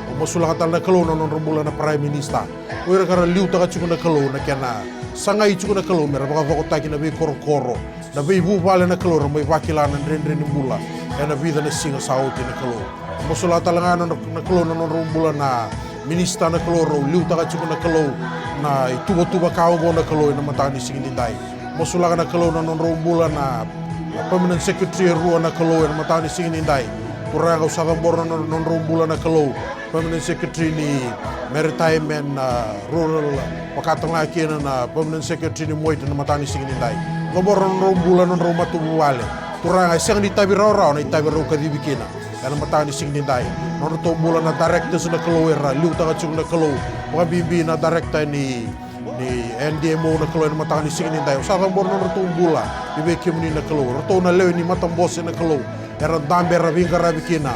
Au masulaka tale na Kalou na nodra bula na Prime Minister, o ira ka ra liutaka tiko na Kalou na kena sagai tiko na Kalou me ra vakacokotaki na veikorokoro, na veivuvale na Kalou, ra mai vakila na dredre ni bula ena vica na siga sa oti na Kalou. Au masulaka tale ga na, na Kalou na nodra bula na Minister na Kalou, rau liutaka tiko na Kalou na ituvatuva ka oqo na Kalou ena mataka ni siga nidai. Masulaka na Kalou na nodrau bula na, na Permanent Secretary e rua na Kalou ena mataka ni siga nidai. Turaga, au sa cabora na nodrau bula na Kalou, Permanent Secretary ni Maritime and, uh, Rural, vaka talega kina na Permanent Secretary ni Moit ena mataka ni siga nidai. Cabora na nodrau bula na nodrau matavuvale. Turaga, e sega ni itavi rawarawa na itavi rau kacivi kina ena mataka ni siga nidai. Nodratou bula na directors na Kalou era liutaka tiko na Kalou, vakabibi na director ni, ni N D M O na Kalou ena mataka ni siga nidai. Au sa cabora nodratou bula i vei kemuni na Kalou. Ratou na lewe ni matabose na Kalou era dabe, era veiqaravi kina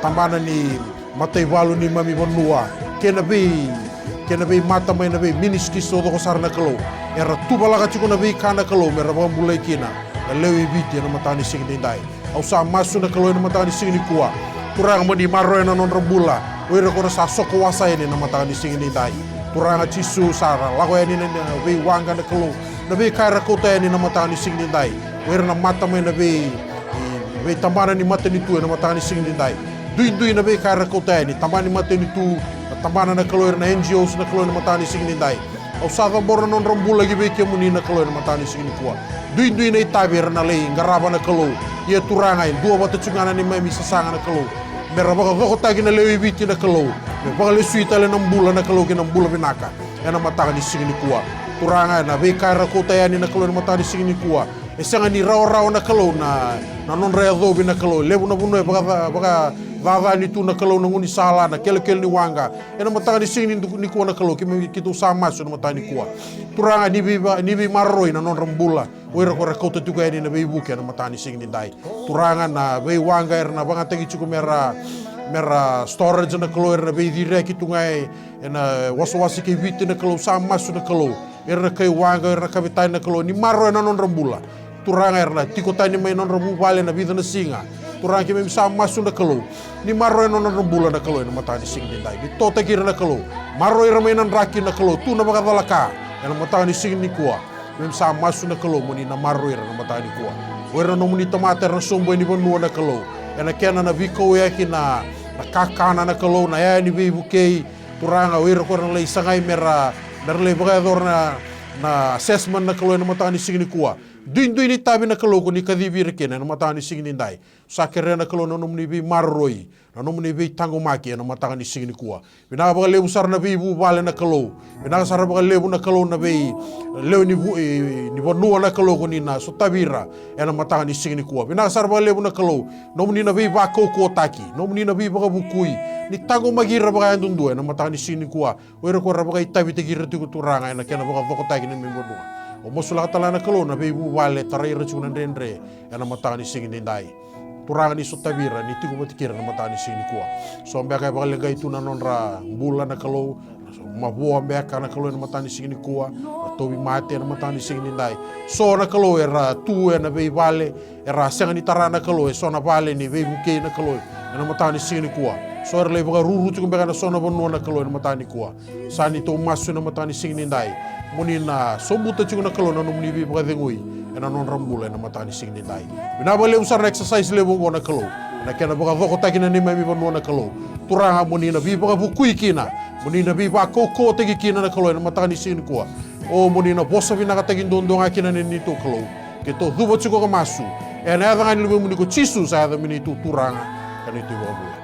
tabana ni mataivalu ni neimami vanua kei na vei, kei na veimata mai na vei ministries taucoko sara na Kalou. Era tuvalaka tiko na veika na Kalou me ra vakabulai kina na lewe i Viti ena mataka ni siga nidai. Au sa masu na Kalou ena mataka ni siga nikua, Turaga, mo ni maroroya na nodra bula O ira ko ra sa soko wasa yani na mataka ni siga ni dai. Turaga Jisu, sa ra lako yani na, na veiwaqa na Kalou. Na veika era kauta yani na mataka ni siga ni dai. O ira na mata mai na vei, veitabana ni matanitu ena mataka ni siga ni dai. Duidui na veika era kauta yani, tabana ni matanitu, na tabana na Kalou, ira na N G Os na Kalou ena mataka ni siga ni dai. Au sa cabora na nodra bula ki vei kemuni na Kalou ena mataka ni siga nikua. Duidui na itavi era na lai qarava na Kalou. Ia Turaga, e dua vata tiko ga na neimami sasaga na Kalou, me ra vakacokotaki na lewe i Viti na Kalou, me vakalesui tale na bula na Kalou ki na bula vinaka ena mataka ni siga nikua. Turaga, ena veika era kauta yani na Kalou ena mataka ni siga nikua, e sega ni rawarawa na Kalou na, na nodra yacovi na Kalou. Levu na vanua e vaka, vakacacani tu na Kalou, na gaunisala, na kelokelo ni waqa. Ena mataka ni siga ni, nikua na Kalou, keimami, keitou sa masu ena mataka nikua. Turaga, ni vei, ni veimaroroi na nodra bula o ira ko ra kauta tiko yani na veivuke ena mataka ni siga ni dai. Turaga, na veiwaqa era na vagataki tiko me ra, me ra storage na Kalou, era na veiciriyaki tu ga e, ena wasawasa kei Viti na Kalou, sa masu na Kalou. Era na kai waqa, era na kavetani na Kalou, ni maroroya na nodra bula. Turaga, era na tiko tani mai nodra vuvale na vica na siga. Turaga, keimami sa masu na Kalou, ni maroroya na nodra bula na Kalou ena mataka ni siga ni dai. Ni totaki ira na Kalou, maroroi ira mai na draki na Kalou, tu na vakacalaka ena mataka ni siga nikua. Keimami sa masu na Kalou mo ni na maroroi ira na mataka nikua. O ira na nomuni tamata era na sobu e ni vanua na Kalou, ena kena na veikauyaki na, na kakana na Kalou, na yaya ni veivukei. Turaga, o ira ko ra na lai sagai me ra, me ra lai vakayacora na, na assessment na Kalou ena mataka ni siga nikua. Duidui ni itavi na Kalou ko ni kacivi ira kina ena mataka ni siga ni dai. Sa kerea na Kalou na nomuni veimaroroi, na nomuni veitaqomaki ena mataka ni siga nikua. Vinaka vakalevu sara na veivuvale na Kalou. Vinaka sara vakalevu na Kalou na vei, lewe ni vu-, e, ni vanua na Kalou ko ni na sotavi ira ena mataka ni siga nikua. Vinaka sara vakalevu na Kalou, nomuni na veivakaukauwataki, nomuni na veivakavukui. Ni taqomaki ira vakayadudua ena mataka ni siga nikua. O ira ko ra vakaitavitaki ira tiko Turaga ena kena vakacokotaki na neimami vanua. Au masulaka tale ga na Kalou na veivuvale tarai ira tiko na dredre ena mataka ni siga ni dai. Turaga, ni sotavi ira, ni tiko vata kei ira na mataka ni siga nikua. So beka e vakaleqai tu na nodra bula na Kalou, mavoa beka na Kalou ena mataka ni siga nikua, na tauvimate ena mataka ni siga ni dai. So na Kalou era tu ena veivale, era sega ni tara na Kalou e so na vale ni veivukei na Kalou ena mataka ni siga nikua. So era lai vakaruru tiko beka ena so na vanua na Kalou ena mataka nikua. Sa ni tou masu ena mataka ni siga ni dai, mo ni na sobuta tiko na Kalou na nomuni veivakacegui ena nodra bula ena mataka ni siga ni dai. Vinaka vakalevu sara na exercise levu oqo na Kalou, ena kena vakacokotaki na neimami vanua na Kalou. Turaga, mo ni na veivakavukui kina, mo ni na veivakaukauwataki kina na Kalou ena mataka ni siga nikua. O mo ni na vosa vinakataki duadua ga kina na neitou Kalou. Keitou cuva tiko ka masu ena yaca ga ni Luvemuni ko Jisu, sa yaca me neitou Turaga ka neitou iVakabula.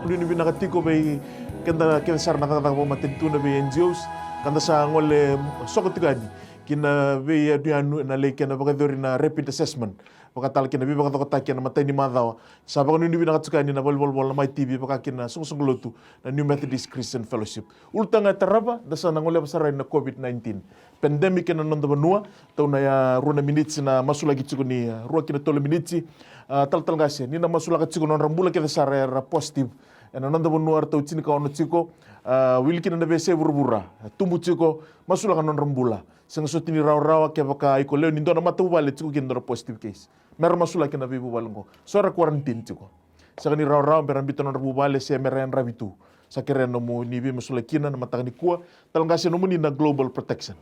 Nuinui vinaka tiko vei keda kece sara na cakacaka vakamatanitu, na vei N G Os, ka da sa gole soko tiko yani ki na veiyanuyanu ena lai kena vakayacori na rapid assessment, vaka tale kei na veivakacokotaki ena imatai ni macawa. Sa vakanuinui vinaka tiko yani na valenivolavola, na Mai T V, vaka kina na soqosoqo lotu na New Methodist Christian Fellowship. Ulutaga e tarava, da sa na goleva sara yani na COVID nineteen pandemic ena noda vanua. Tou na, a, rua na miniti na masulaki tiko ni, a, rua ki na tolu miniti. A, talatala qase, ni na masulaka tiko na nodra bula kece sara era positive ena noda vanua, ratou tinikaono tiko. A, wili kina na veiyasai vuravura, a, tubu tiko, masulaka na nodra bula. Sega soti ni rawarawa kevaka iko lewe ni dua na matavuvale tiko kina dua na positive case, me ra masulaki na veivuvale oqo. So era quarantine tiko. Sega ni rawarawa me ra biuta na nodra vuvale se me ra yadravi tu. Sa kerea nomuni veimasulaki kina na mataka nikua. Talatala qase, nomuni na Global Protection.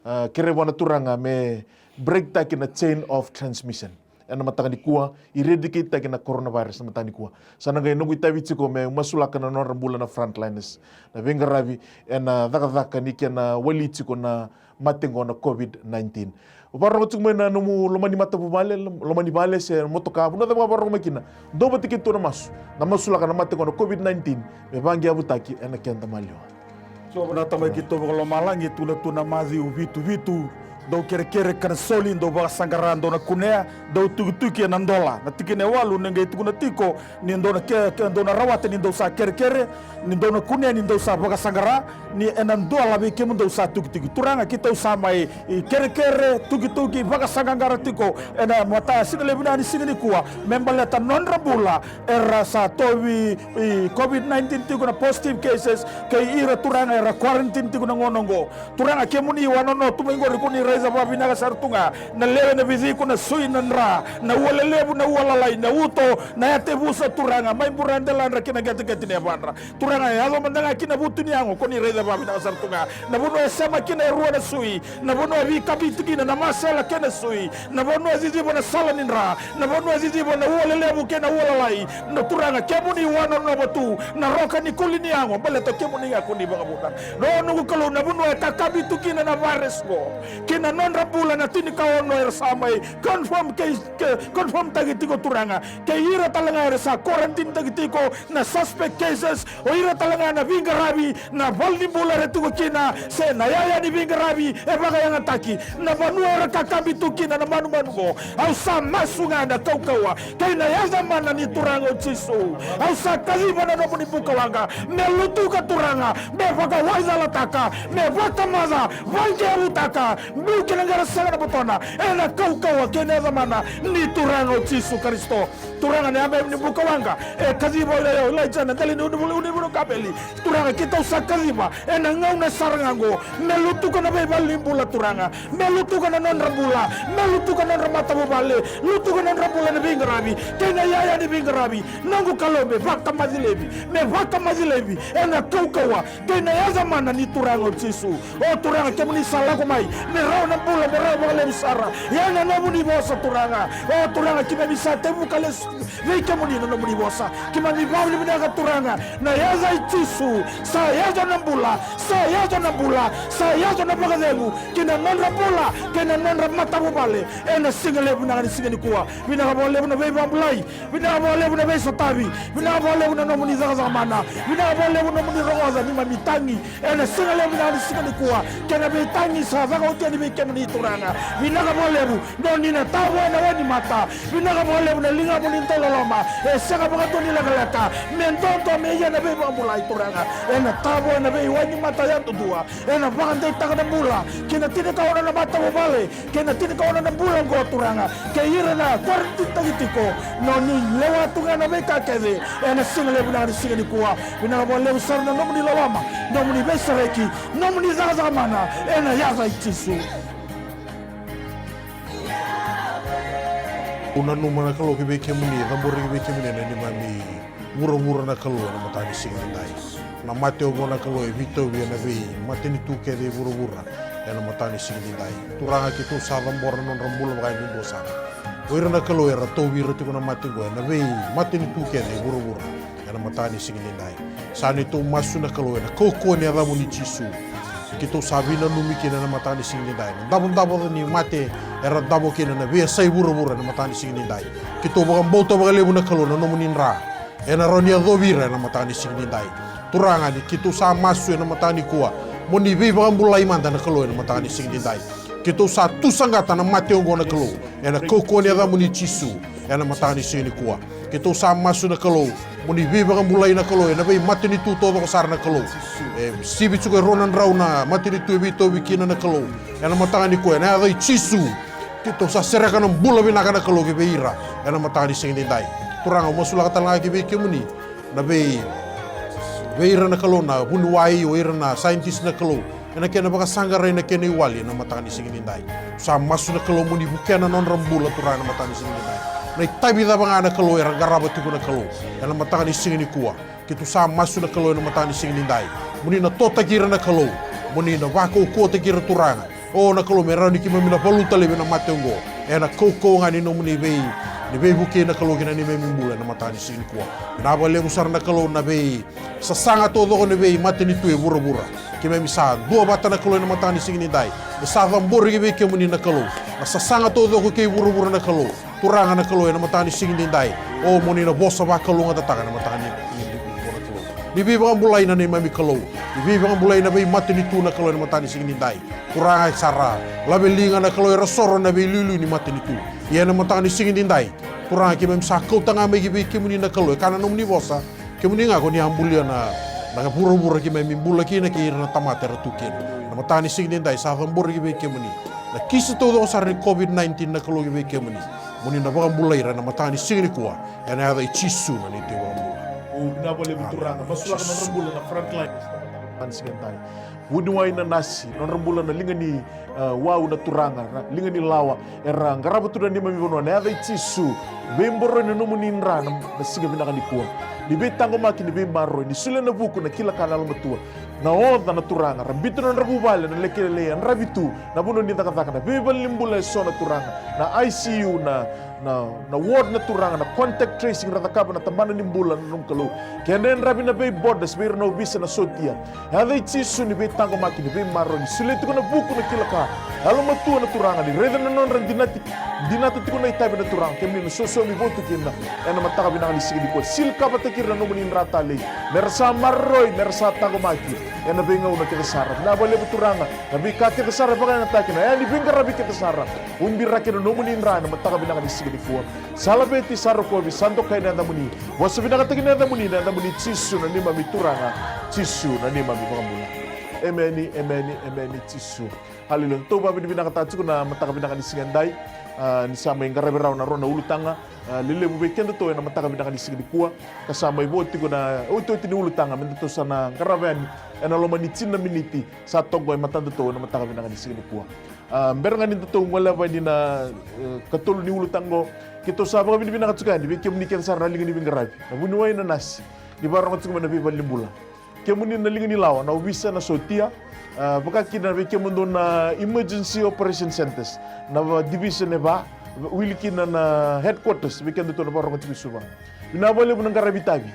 A, kerea vua na Turaga me break taki na chain of transmission ena mataka nikua, eradicate taki na coronavirus na mataka nikua. Sa na qai noqu itavi tiko me masulaka na nodra bula na frontliners, na veiqaravi ena cakacaka ni kena wali tiko na mate qo na COVID nineteen. Vakarorogo tiko mai na nomu loma ni matavuvale, loma ni vale se motoka, vanua cava ga vakarorogo mai kina. Dou vata keitou na masu, na masulaka na mate qo na COVID nineteen me vaqeavutaki ena keda maliwa. Na Tamai keitou vakalomalagi, tukuna tu na Maciu vitu vitu: Dou kerekere ka na soli, dou vakasaqara, dou na kunea, dou tukituki ena dola. Na tikina e walu ni qai tukuna tiko ni dou na ke, ke, dou na rawata ni dou sa kerekere, ni dou na kunea ni dou sa vakasaqara, ni ena dola vei kemudou sa tukituki. Turaga, keitou sa mai, i, kerekere, tukituki, vakasaqaqara tiko ena mataka siga levu vinaka ni siga nikua, me baleta nodra bula era sa tauvi, i, COVID nineteen tiko, na positive cases, kei ira, Turaga, era quarantine tiko na gauna oqo. Turaga, kemuni wanono tu mai qori, ko ni Raica vakavinaka sara tu ga na lewe, na viciku, na sui, na dra, na ua lelevu, na ua lalai, na uto, na yatevusa, Turaga, mai buradeladra ki na qeteqete ni yavadra. Turaga, yaco mada ga ki na vutu ni yago, ko ni raica vakavinaka sara tu ga na vanua e sema kina e rua na sui, na vanua e veikabitu kina na masela kei na sui, na vanua e ciciva na sala ni dra, na vanua e ciciva na ua lelevu kei na ua lalai. Na Turaga, kemuni wanonova tu na roka ni kuli ni yago, baleta kemuni ga ko ni vakavuna. No noqu Kalou, na vanua e kakabitu kina na virus qo ki na nodra bula na tinikaono era sa mai confirm case, ke, confirm taki tiko, Turaga, kei ira tale ga era sa quarantine taki tiko, na suspect cases, o ira tale ga na veiqaravi, na valenibula era tiko kina, se na yaya ni veiqaravi e vakayagataki, na vanua era kakabi tu kina na manumanu qo. Au sa masu ga na kaukauwa kei na yaca mana ni Turaga o Jisu. Au sa kaciva na nomuni bukawaqa me lutuka, Turaga, me vakawaicalataka, me vakamaca, vaqevutaka, biu ki na qele sega na botona, ena kaukauwa kei na yaca mana ni Turaga o Jisu Karisito. Turaga, na yabaki ni bukawaqa e kaciva o Ilaija ena dela ni ulunivanua o Kameli. Turaga, keitou sa kaciva ena gauna sara ga qo me lutuka na veivalenibula, Turaga, me lutuka na nodra bula, me lutuka na nodra matavuvale, lutuka na nodra bula na veiqaravi kei na yaya ni veiqaravi. Noqu Kalou, me vakamaci laivi, me vakamaci laivi ena kaukauwa kei na yaca mana ni Turaga o Jisu. O Turaga, kemuni sa lako mai me rawa na bula, me rawa vakalevu sara. Ia na nomuni vosa, Turaga, o Turaga, keimami sa tevuka lesu vei kemuni na nomuni vosa. Keimami vakavinavinaka, Turaga, na yaca i Jisu. Sa yaco na bula, sa yaco na bula, sa yaco na vakacegu ki na nodra bula kei na nodra matavuvale ena siga levu vinaka ni siga nikua. Vinaka vakalevu na veivakabulai, vinaka vakalevu na veisotavi, vinaka vakalevu na nomuni cakacaka mana, vinaka vakalevu na nomuni rogoca neimami tagi ena siga levu vinaka ni siga nikua, kei na veitagi sa caka oti yani vei kemuni, Turaga. Vinaka vakalevu, no ni na tavoya na wainimata. Vinaka vakalevu na ligamu ni dauloloma e sega vakadua ni lekaleka, me dodo me ia na veivakabulai, Turaga. Ena tavoya na veiwainimata yadudua, ena vakadeitaka na bula ki na tinikaono na matavuvale kei na tinikaono na bula oqo, Turaga, kei ira na quarantine taki tiko. No ni lewa tu ga na veika kece ena siga levu vinaka ni siga nikua. Vinaka vakalevu sara na nomuni loloma, nomuni veisereki, nomuni cakacaka mana, ena yaca i Jisu. Au nanuma na Kalou ki vei kemuni, cabori ki vei kemuni na neimami vuravura na Kalou ena mataka ni siga nidai. Na mate oqo na Kalou e veitauvi ena veimatanitu kece e vuravura ena mataka ni siga nidai. Turaga, keitou sa cabora na nodra bula vakayanuyadua sara. O ira na Kalou era tauvi ira tiko na mate oqo ena veimatanitu kece e vuravura ena mataka ni siga nidai. Sa neitou masu na Kalou ena kaukauwa ni yacamuni Jisu. Keitou sa veinanumi kina ena mataka ni siga nidai na davodavo ni mate era davo kina na veiyasai vuravura ena mataka ni siga nidai. Keitou vakabauta vakalevu na Kalou na nomuni dra ena rawa ni yacovi ira ena mataka ni siga nidai. Turaga, ni keitou sa masu ena mataka nikua, mo ni veivakabulai mada na Kalou ena mataka ni siga nidai. Keitou sa tu saqata na mate oqo na Kalou ena kaukauwa ni yacamuni Jisu ena mataka ni siga nikua. Keitou sa masu na Kalou, mo ni veivakabulai na Kalou ena veimatanitu taucoko sara na Kalou. E sivi tiko e rua na drau na matanitu e veitauvi kina na Kalou ena mataka nikua, ena yaca i Jisu. Keitou sa sereka na bula vinaka na Kalou ki vei ira ena mataka ni siga nidai. Turaga, au masulaka tale ga ki vei kemuni na vei, vei ira na Kalou na vuniwai, o ira na scientist na Kalou, ena kena vakasaqarai na kena iwali ena mataka ni siga nidai. Sa masu na Kalou mo ni vukea na nodra bula, Turaga, ena mataka ni siga nidai. Na itavi cava ga na Kalou era qarava tiko na Kalou ena mataka ni siga nikua, keitou sa masu na Kalou ena mataka ni siga nidai, mo ni na totaki ira na Kalou, mo ni na vakaukauwataki ira, Turaga. O na Kalou, me rawa ni keimami na valuta laivi na mate oqo ena kaukauwa ga ni nomuni vei, ni veivukei na Kalou ki na neimami bula ena mataka ni siga nikua. Vinaka vakalevu sara na Kalou na vei sasaga taucoko ni veimatanitu e vuravura. Keimami sa duavata na Kalou ena mataka ni siga nidai, me sa cabori ki vei kemuni na Kalou na sasaga taucoko kei vuravura na Kalou. Turaga na Kalou, ena mataka ni siga nidai, o mo ni na vosa vakalougatataka ena mataka ni, ni, ni, ni, ni veivakabulai na neimami Kalou. Ni veivakabulai na veimatanitu na Kalou ena mataka ni siga nidai. Turaga, sa ra laveliga na Kalou era soro na veiliuliu ni matanitu. Ia ena mataka ni siga nidai, Turaga, keimami sa kauta ga mai ki vei kemuni na Kalou, e kaya na nomuni vosa, kemuni ga ko ni a bulia na, na vuravura keimami bula kina kei ira na tamata era tu kina. Na mataka ni siga nidai sa cabori ki vei kemuni na kisi taucoko sara ni COVID nineteen na Kalou ki vei kemuni, mo ni na vakabulai ira ena mataka ni siga nikua, ena yaca i Jisu na neitou iVakabula. O, vinaka vakalevu, Turaga. Masulaka nodra bula na frontline. Mataka ni siga nidai. Vuniwai na nasi, nodra bula na liga ni a, wau na Turaga, na liga ni lawa era qarava tu na neimami vanua. Na yaca i Jisu, veiboroi na nomuni dra na, na siga vinaka nikua. Ni veitaqomaki, ni veimaroroi, ni solia na vuku, na kila ka, na yalomatua, na oca na Turaga. Ra biuta na nodra vuvale na leke lailai, yadravi tu na vanua ni cakacaka, na veivalenibula eso na Turaga, na I C U, na, na, na ward na Turaga, na contact tracing ra cakava na tabana ni bula na noqu Kalou. Kena yadravi na vei borders vei ira na ovisa na sotia. Yaca i Jisu ni veitaqomaki, ni veimaroroi, ni solia tiko na vuku, na kila ka, yalomatua na Turaga, ni raica na nodra dinati, dinata tiko na itavi na Turaga. Kemuni na sosomi votu kina ena mataka vinaka ni siga nikua. Sili kavataki ira na nomuni dra talei, me ra sa maroroi, me ra sa taqomaki ena veigauna kece sara. Vinaka vakalevu Turaga, na veika kece sara vakayagataki, na yaya ni veiqaravi kece sara. Ubiraki na nomuni dra ena mataka vinaka ni siga nikua. Sa laveti, sa rokovi, sa dokai na yacamuni. Vosa vinakataki na yacamuni, na yacamuni Jisu na neimami Turaga, Jisu na neimami Vakabula. Emeni, emeni, emeni Jisu. Haleluya. Tou vakavinavinakataka tiko na mataka vinaka ni siga edai. A, ni sa mai qaravi rawa na rua na ulutaga, a, lelevu vei kedatou ena mataka vinaka ni siga nikua. Ka sa mai vo tiko na otioti ni ulutaga me datou sa na qarava yani ena loma ni tini na miniti sa toka e matadatou ena mataka vinaka ni siga nikua. A, bera ga ni datou goleva yani na, e, katolu ni ulutaga oqo, keitou sa vakavinavinaka tiko yani vei kemuni kece sara na liga ni veiqaravi, na vuniwai, na nasi, ni vakarorogo tiko mai na veivalenibula. Kemuni na liga ni lawa, na ovisa, na sotia, a, vaka kina vei kemudou na emergency operation centres, na va, division e va, wili kina na headquarters vei kedatou na vakarorogo tiko i Suva. Vinaka vakalevu na qaravi itavi.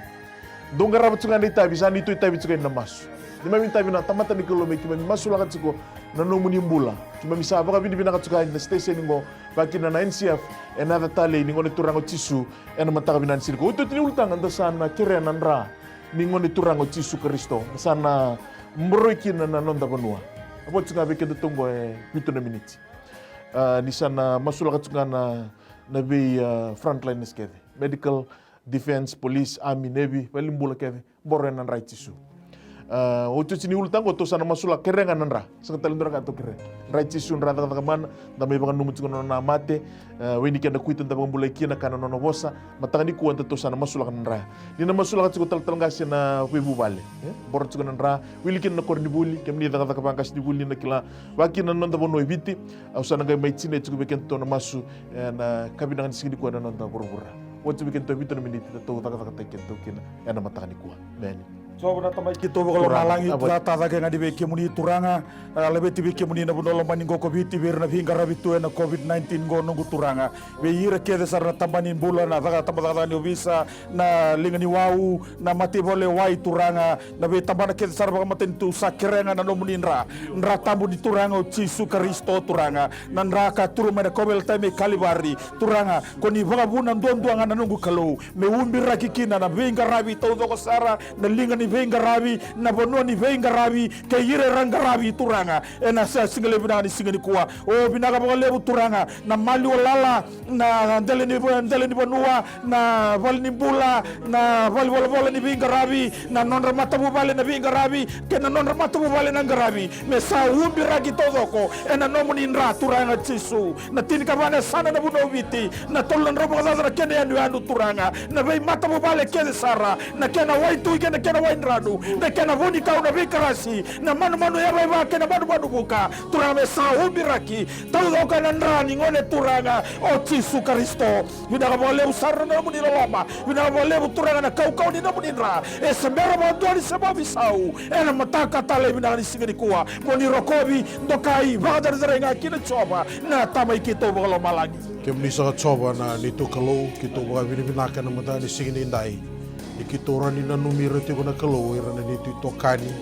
Dou qarava tiko ga na itavi, sa neitou itavi tiko yani na masu. Neimami itavi na tamata ni Kalou, me keimami masulaka tiko na nomuni bula. Keimami sa vakavinavinaka tiko yani na station qo, vaka kina na N C F, ena yaca talei ni Gone Turaga o Jisu, ena mataka vinaka ni siga nikua. Otioti ni ulutaga da sa na kerea na dra ni Gone Turaga o Jisu Karisito, da sa na boroi kina na noda vanua. A vo tiko ga vei kedatou qo e vitu na miniti. A, ni sa na masulaka tiko ga na, na vei, a, frontliners kece, medical, defence, police, army, navy, valenibula kece, boro ena dra i Jisu. A, otioti ni ulutaga oqo tou sa na masulaka, kerea ga na dra. Sega tale dua na ka tou kerea. Dra i Jisu, dra cakacaka mana, da mai vakananuma tiko na nona mate, a, we ni kena kuita da vakabulai kina, ka na nona vosa. Mataka nikua datou sa na masulaka na dra. Ni na masulaka tiko talatala qase na veivuvale, e? Boro tiko na dra, wili kina na koronivuli, kemuni cakacaka vaqasenivuli, ni na kila, vaka kina na noda vanua e Viti. Au sa na qai mai tinia tiko vei kedatou na masu ena ka vinaka ni siga nikua ena noda vuravura. Oti vei kedatou e vitu na miniti datou cakacakataki kedatou kina ena mataka nikua. Emeni. Jiova na Tamai keitou vakalomalagi, Turaga, a, vo- tata cake ga ni vei kemuni Turaga, a, laveti vei kemuni na vanua lomani qo ko Viti, vei ira na veiqaravi tu ena COVID nineteen qo, noqu Turaga. Vei ira kece sara na tabana ni bula, na caka, tabacakacaka ni ovisa, na liga ni wau, na mataivalu e wai Turaga, na veitabana kece sara vakamatanitu, sa kerea ga na nomuni dra, dra tabu ni Turaga o Jisu Karisito Turaga, na dra ka turu mai na kauveilatai mai Kalivari Turaga, ko ni vakavuna duadua ga na noqu Kalou, me ubiraki kina na veiqaravi taucoko sara, na liga ni veiqaravi, na vanua ni veiqaravi, kei ira era qaravi Turaga, ena sa siga levu vinaka ni siga nikua. O vinaka vakalevu Turaga, na maliwa lala, na dela ni, dela ni vanua, na vale ni bula, na vale volavola ni veiqaravi, na nodra matavuvale na veiqaravi, kei na nodra matavuvale na qaravi, me sa ubiraki taucoko ena nomuni dra Turaga Jisu. Na tinikava na yasana na vanua o Viti, na tolu na drau vakacaca na kena yanuyanu Turaga, na veimatavuvale kece sara, na kena waitui kei na kena waidranu, na kena vunikau, na veikarasi, na manumanu yavaiva kei na manumanu vuka, Turaga me sa ubiraki taucoko ena dra ni Gone Turaga o Jisu Karisito. Vinaka vakalevu sara na nomuni loloma, vinaka vakalevu Turaga na kaukauwa ni nomuni dra, e se bera vakadua ni se vakaveisau, ena mataka talei vinaka ni siga nikua, mo ni rokovi, dokai, vakacerecerei ga kina Jiova na Tamai keitou vakalomalagi. Kemuni saka Jiova na neitou Kalou, keitou vakavinavinaka ena mataka ni siga nidai, ni keitou rawa ni nanumi ira tiko na Kalou, ira na neitou itokani,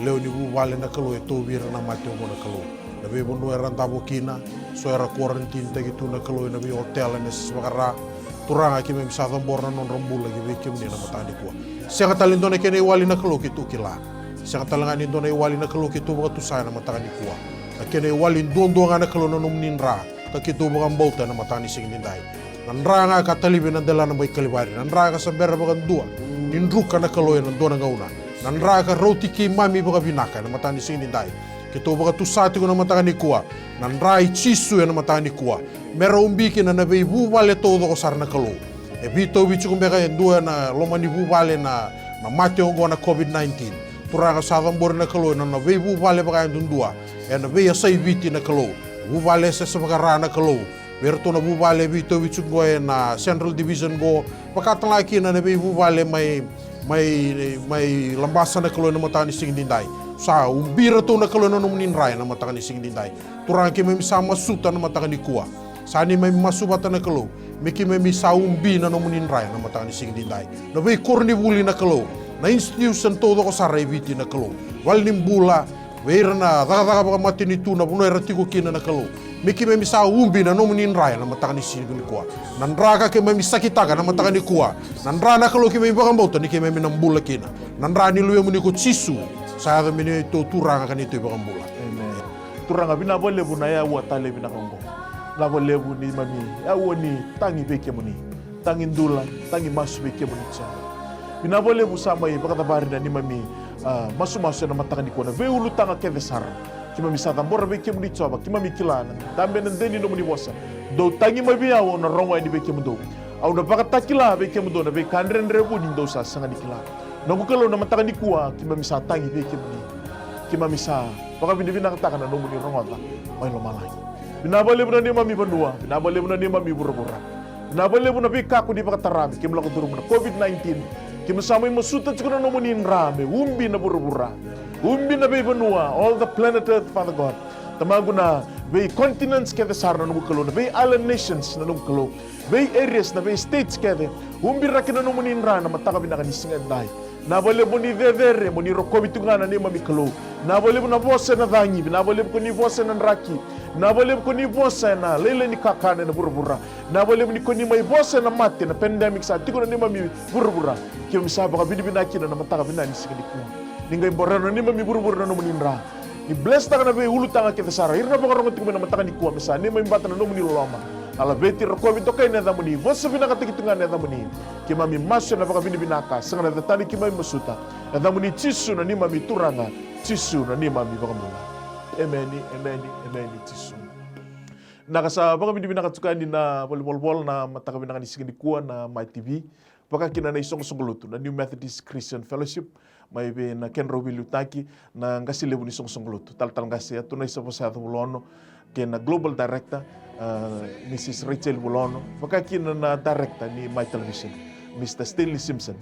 lewe ni vuvale na Kalou, e tauvi ira na mate oqo na Kalou. Na veivanua era davo kina, so era quarantine taki tu na Kalou, ena veiotela, ena sisi vakara. Turaga, keimami sa cabora na nodra bula ki vei kemuni ena mataka nikua. Sega tale ni dua na kena iwali na Kalou keitou kila. Sega tale ga ni dua na iwali na Kalou keitou vakatusa ena mataka nikua. Na kena iwali duadua ga na Kalou na nomuni dra, ka keitou vakabauta ena mataka ni siga nidai. Na dra ga ka talevi ena delana mai Kalivari, na dra ga sa bera vakadua ni druka na Kalou ena dua na gauna, na dra ka rauti keimami vakavinaka ena mataka ni siga nidai. Keitou vakatusa tiko na mataka nikua na dra i Jisu ena mataka nikua, me ra ubi kina na veivuvale taucoko sara na Kalou. E veitauvi tiko beka e dua ena loma ni vuvale na, na mate oqo na COVID nineteen. Turaga, sa cabori na Kalou ena nona veivuvale vakayadudua ena veiyasai Viti na Kalou. Vuvale yasayasa vakara na Kalou. Vei iratou na vuvale e veitauvi tiko qo ena Central Division qo, vaka tale ga kina na veivuvale mai, mai, mai Labasa na Kalou ena mataka ni siga edaidai. Sa ubi iratou na Kalou ena nomuni dra ena mataka ni siga edaidai. Turaga, keimami sa masuta na mataka nikua. Sa neimami masu vata na Kalou me keimami sa ubi na nomuni dra ena mataka ni siga edaidai. Na veikoronivuli na Kalou, na institution taucoko sara e Viti na Kalou, valenibula, vei ira na cakacaka vakamatanitu, na vanua era tiko kina na Kalou, me keimami sa ubi na nomuni dra ena mataka ni siga nikua. Na dra ka keimami sakitaka na mataka nikua, na dra na Kalou keimami vakabauta ni keimami na bula kina, na dra ni Luvemuni ko Jisu. Sa yaco me neitou Turaga ka neitou iVakabula. Emeni. Turaga, vinaka vakalevu na aua talei vinaka oqo. Vinaka vakalevu neimami aua ni tagi vei kemuni, tagi dula, tagi masu vei kemuni Jiova. Vinaka vakalevu sa mai vakacavari na neimami, ah, masumasu ena mataka nikua, na veiulutaga kece sara. Keimami sa cabora vei kemuni Jiova, keimami kila na dabe ena dela ni nomuni vosa. Dou tagi mai vei au, au na rogo yani vei kemudou. Au na vakatakila vei kemudou na veika dredre vuni dou sa sega ni kila. Noqu Kalou, na mataka nikua keimami sa tagi vei kemuni. Keimami sa vakavinavinakataka na nomuni rogoca mai lomalagi. Vinaka vakalevu na neimami vanua, vinaka vakalevu na neimami vuravura. Vinaka vakalevu na veika ko ni vakatara me keimami lako curuma na COVID nineteen. Keimami sa mai masuta tiko na nomuni dra me ubi na vuravura, ubi na veivanua, all the planet Earth, Father God. Tamaqu, na vei continents kece sara na noqu Kalou, na vei island nations na noqu Kalou, vei areas, na vei states kece. Ubiraki na nomuni dra na mataka vinaka ni siga edai. Vinaka vakalevu mo ni cecere, mo ni rokovi tu ga na neimami Kalou. Vinaka vakalevu na vosa ena cagi, vinaka vakalevu ko ni vosa ena draki. Vinaka vakalevu ko ni vosa ena lailai ni kakana ena vuravura. Vinaka vakalevu ni ko ni mai vosa ena mate, na pandemic sa tiko na neimami vuravura. Keimami sa vakavinavinaka kina na mataka vinaka ni siga nikua. Ni qai boroya na neimami vuravura na nomuni dra. Ni blesstaka na veiulutaga kece sara, ira na vakarorogo tiko mai na mataka nikua, me sa neimami vata na nomuni loloma. Na laveti, rokovi, dokai na yacamuni, vosa vinakataki tu ga na yacamuni. Keimami masu ena vakavinavinaka, sega na yaca tani keimami masuta. Yacamuni Jisu na neimami Turaga, Jisu na neimami iVakabula. Emeni, emeni, emeni Jisu. Na ka sa vakavinavinaka tiko yani na valenivolavola na mataka vinaka ni siga nikua na Mai TV. Vaka kina na isoqosoqo lotu na New Methodist Christian Fellowship, mai vei na kedrau veiliutaki na qase levu ni soqosoqo lotu, Talatala Qase Atunai Savosa Yaco Vulaono, kei na Global Director, ah, Mrs Rachel Vulaono, vaka kina na director ni Mai Television, Mr Stanley Simpson.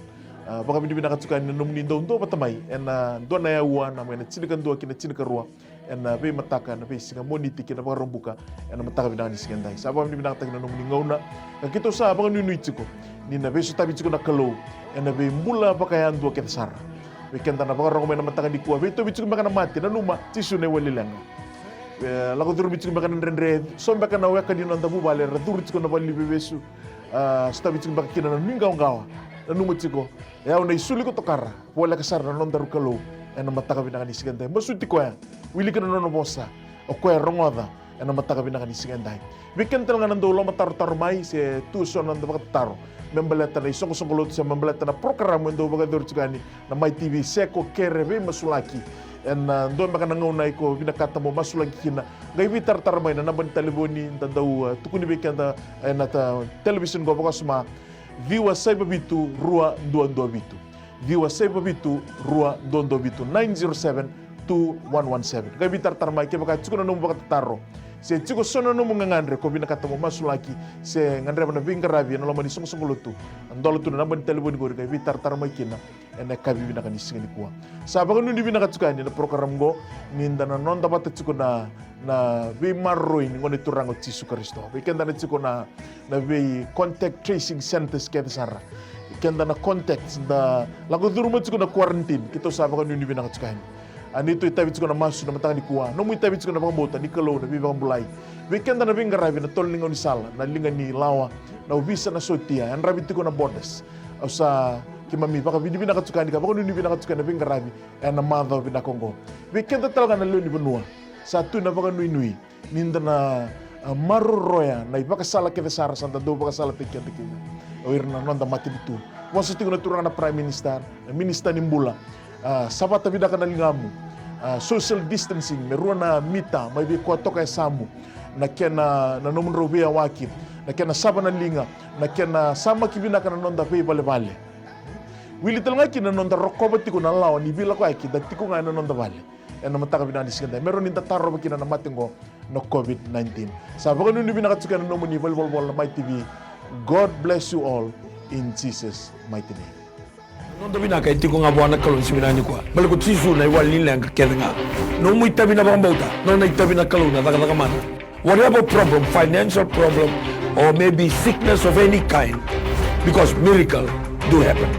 Ah, vakavinavinaka tiko yani na nomuni dau duavata mai ena dua na aua, na mai na tinikadua ki na tinikarua ena veimataka, na veisiga Moniti ki na Vakaraubuka, ena mataka vinaka ni siga edai. Sa vakavinavinakataki na nomuni gauna, ka keitou sa vakanuinui tiko ni na veisotavi tiko na Kalou ena veibula vakayadua kece sara. Vei keda na vakarorogo mai na mataka nikua, veitauvi tiko beka na mate, nanuma Jisu na iwali leqa. E, lako curumi tiko beka na dredre, so beka na weka ni noda vuvale era curu tiko na valeniveivesu, ah, sotavi tiko beka kina na nuiqawaqawa. Nanuma tiko, e au na isulu ko tokara. Voleka sara na nodaru Kalou ena mataka vinaka ni siga edai. Masuti koya, wilika na nona vosa, o koya rogoca ena mataka vinaka ni siga edai. Vei keda tale ga na dau lomatarotaro mai se tu eso na noda vakatataro me baleta na isoqosoqo lotu se me baleta na porokaramu e dau vakayacori tiko yani na Mai TV, se ko kere veimasulaki ena dua beka na gauna iko vinakata mo masulaki kina, qai veitaratara mai na naba ni talevoni da dau, ah, tukuni vei keda ena ta, television qo vakawasoma, ciwa saiva vitu rua dua dua vitu. Ciwa saiva vitu rua dua dua vitu, nine zero seven two one one seven. Qai veitaratara mai kevaka tiko na nomu vakatataro se tiko so na nomu gagadre ko vinakata mo masulaki se gadreva na veiqaravi ena loma ni soqosoqo lotu. Dola tu na naba ni talevoni qori qai veitaratara mai kina ena yakavi vinaka ni siga nikua. Sa vakanuinui vinaka tiko yani na program qo ni da na noda vata tiko na na veimaroroi ni Gone Turaga o Jisu Karisito. Vei keda na tiko na, na vei contact tracing centers kece sara. Keda na contacts da lako curuma tiko na quarantine, keitou sa vakanuinui vinaka tiko yani. A neitou itavi tiko na masu na mataka nikua, nomu itavi tiko na vakabauta ni Kalou na veivakabulai. Vei keda na veiqaravi na tolo ni gaunisala, na liga ni lawa, na ovisa na sotia, yadravi tiko na borders. Au sa keimami vakavinavinaka tiko yani ka vakanuinui vinaka tiko yani na veiqaravi ena macawa vinaka oqo. Vei keda tale ga na lewe ni vanua, sa tu na vakanuinui ni da na, a, maroroya na ivakasala kece sara sa da dau vakasalataki keda kina o ira na noda matanitu. Vosa tiko na turaga na Prime Minister, na Minisita ni Bula, a, savata vinaka na ligamu, a, social distancing, me rua na mita mai vei koya toka e yasamu, na kena, na nomudrau veiyawaki, na kena sava na liga, na kena samaki vinaka na noda veivalevale. Wili tale ga kina na noda rokova tiko na lawa ni veilakoyaki da tiko ga ena noda vale ena mataka vinaka ni siga edai, me rawa ni da tarova kina na mate oqo na COVID nineteen. Sa vakanuinui vinaka tiko ena nomuni valenivolavola na Mai T V. God bless you all in Jesus' mighty name. Noda vinaka e tiko ga vua na Kalou ni siga vinaka nikua. Baleta ko Jisu na iwali ni leqa kece ga. Nomu itavi na vakabauta, nona itavi na Kalou na cakacaka mana. Whatever problem, financial problem, or maybe sickness of any kind, because miracle do happen.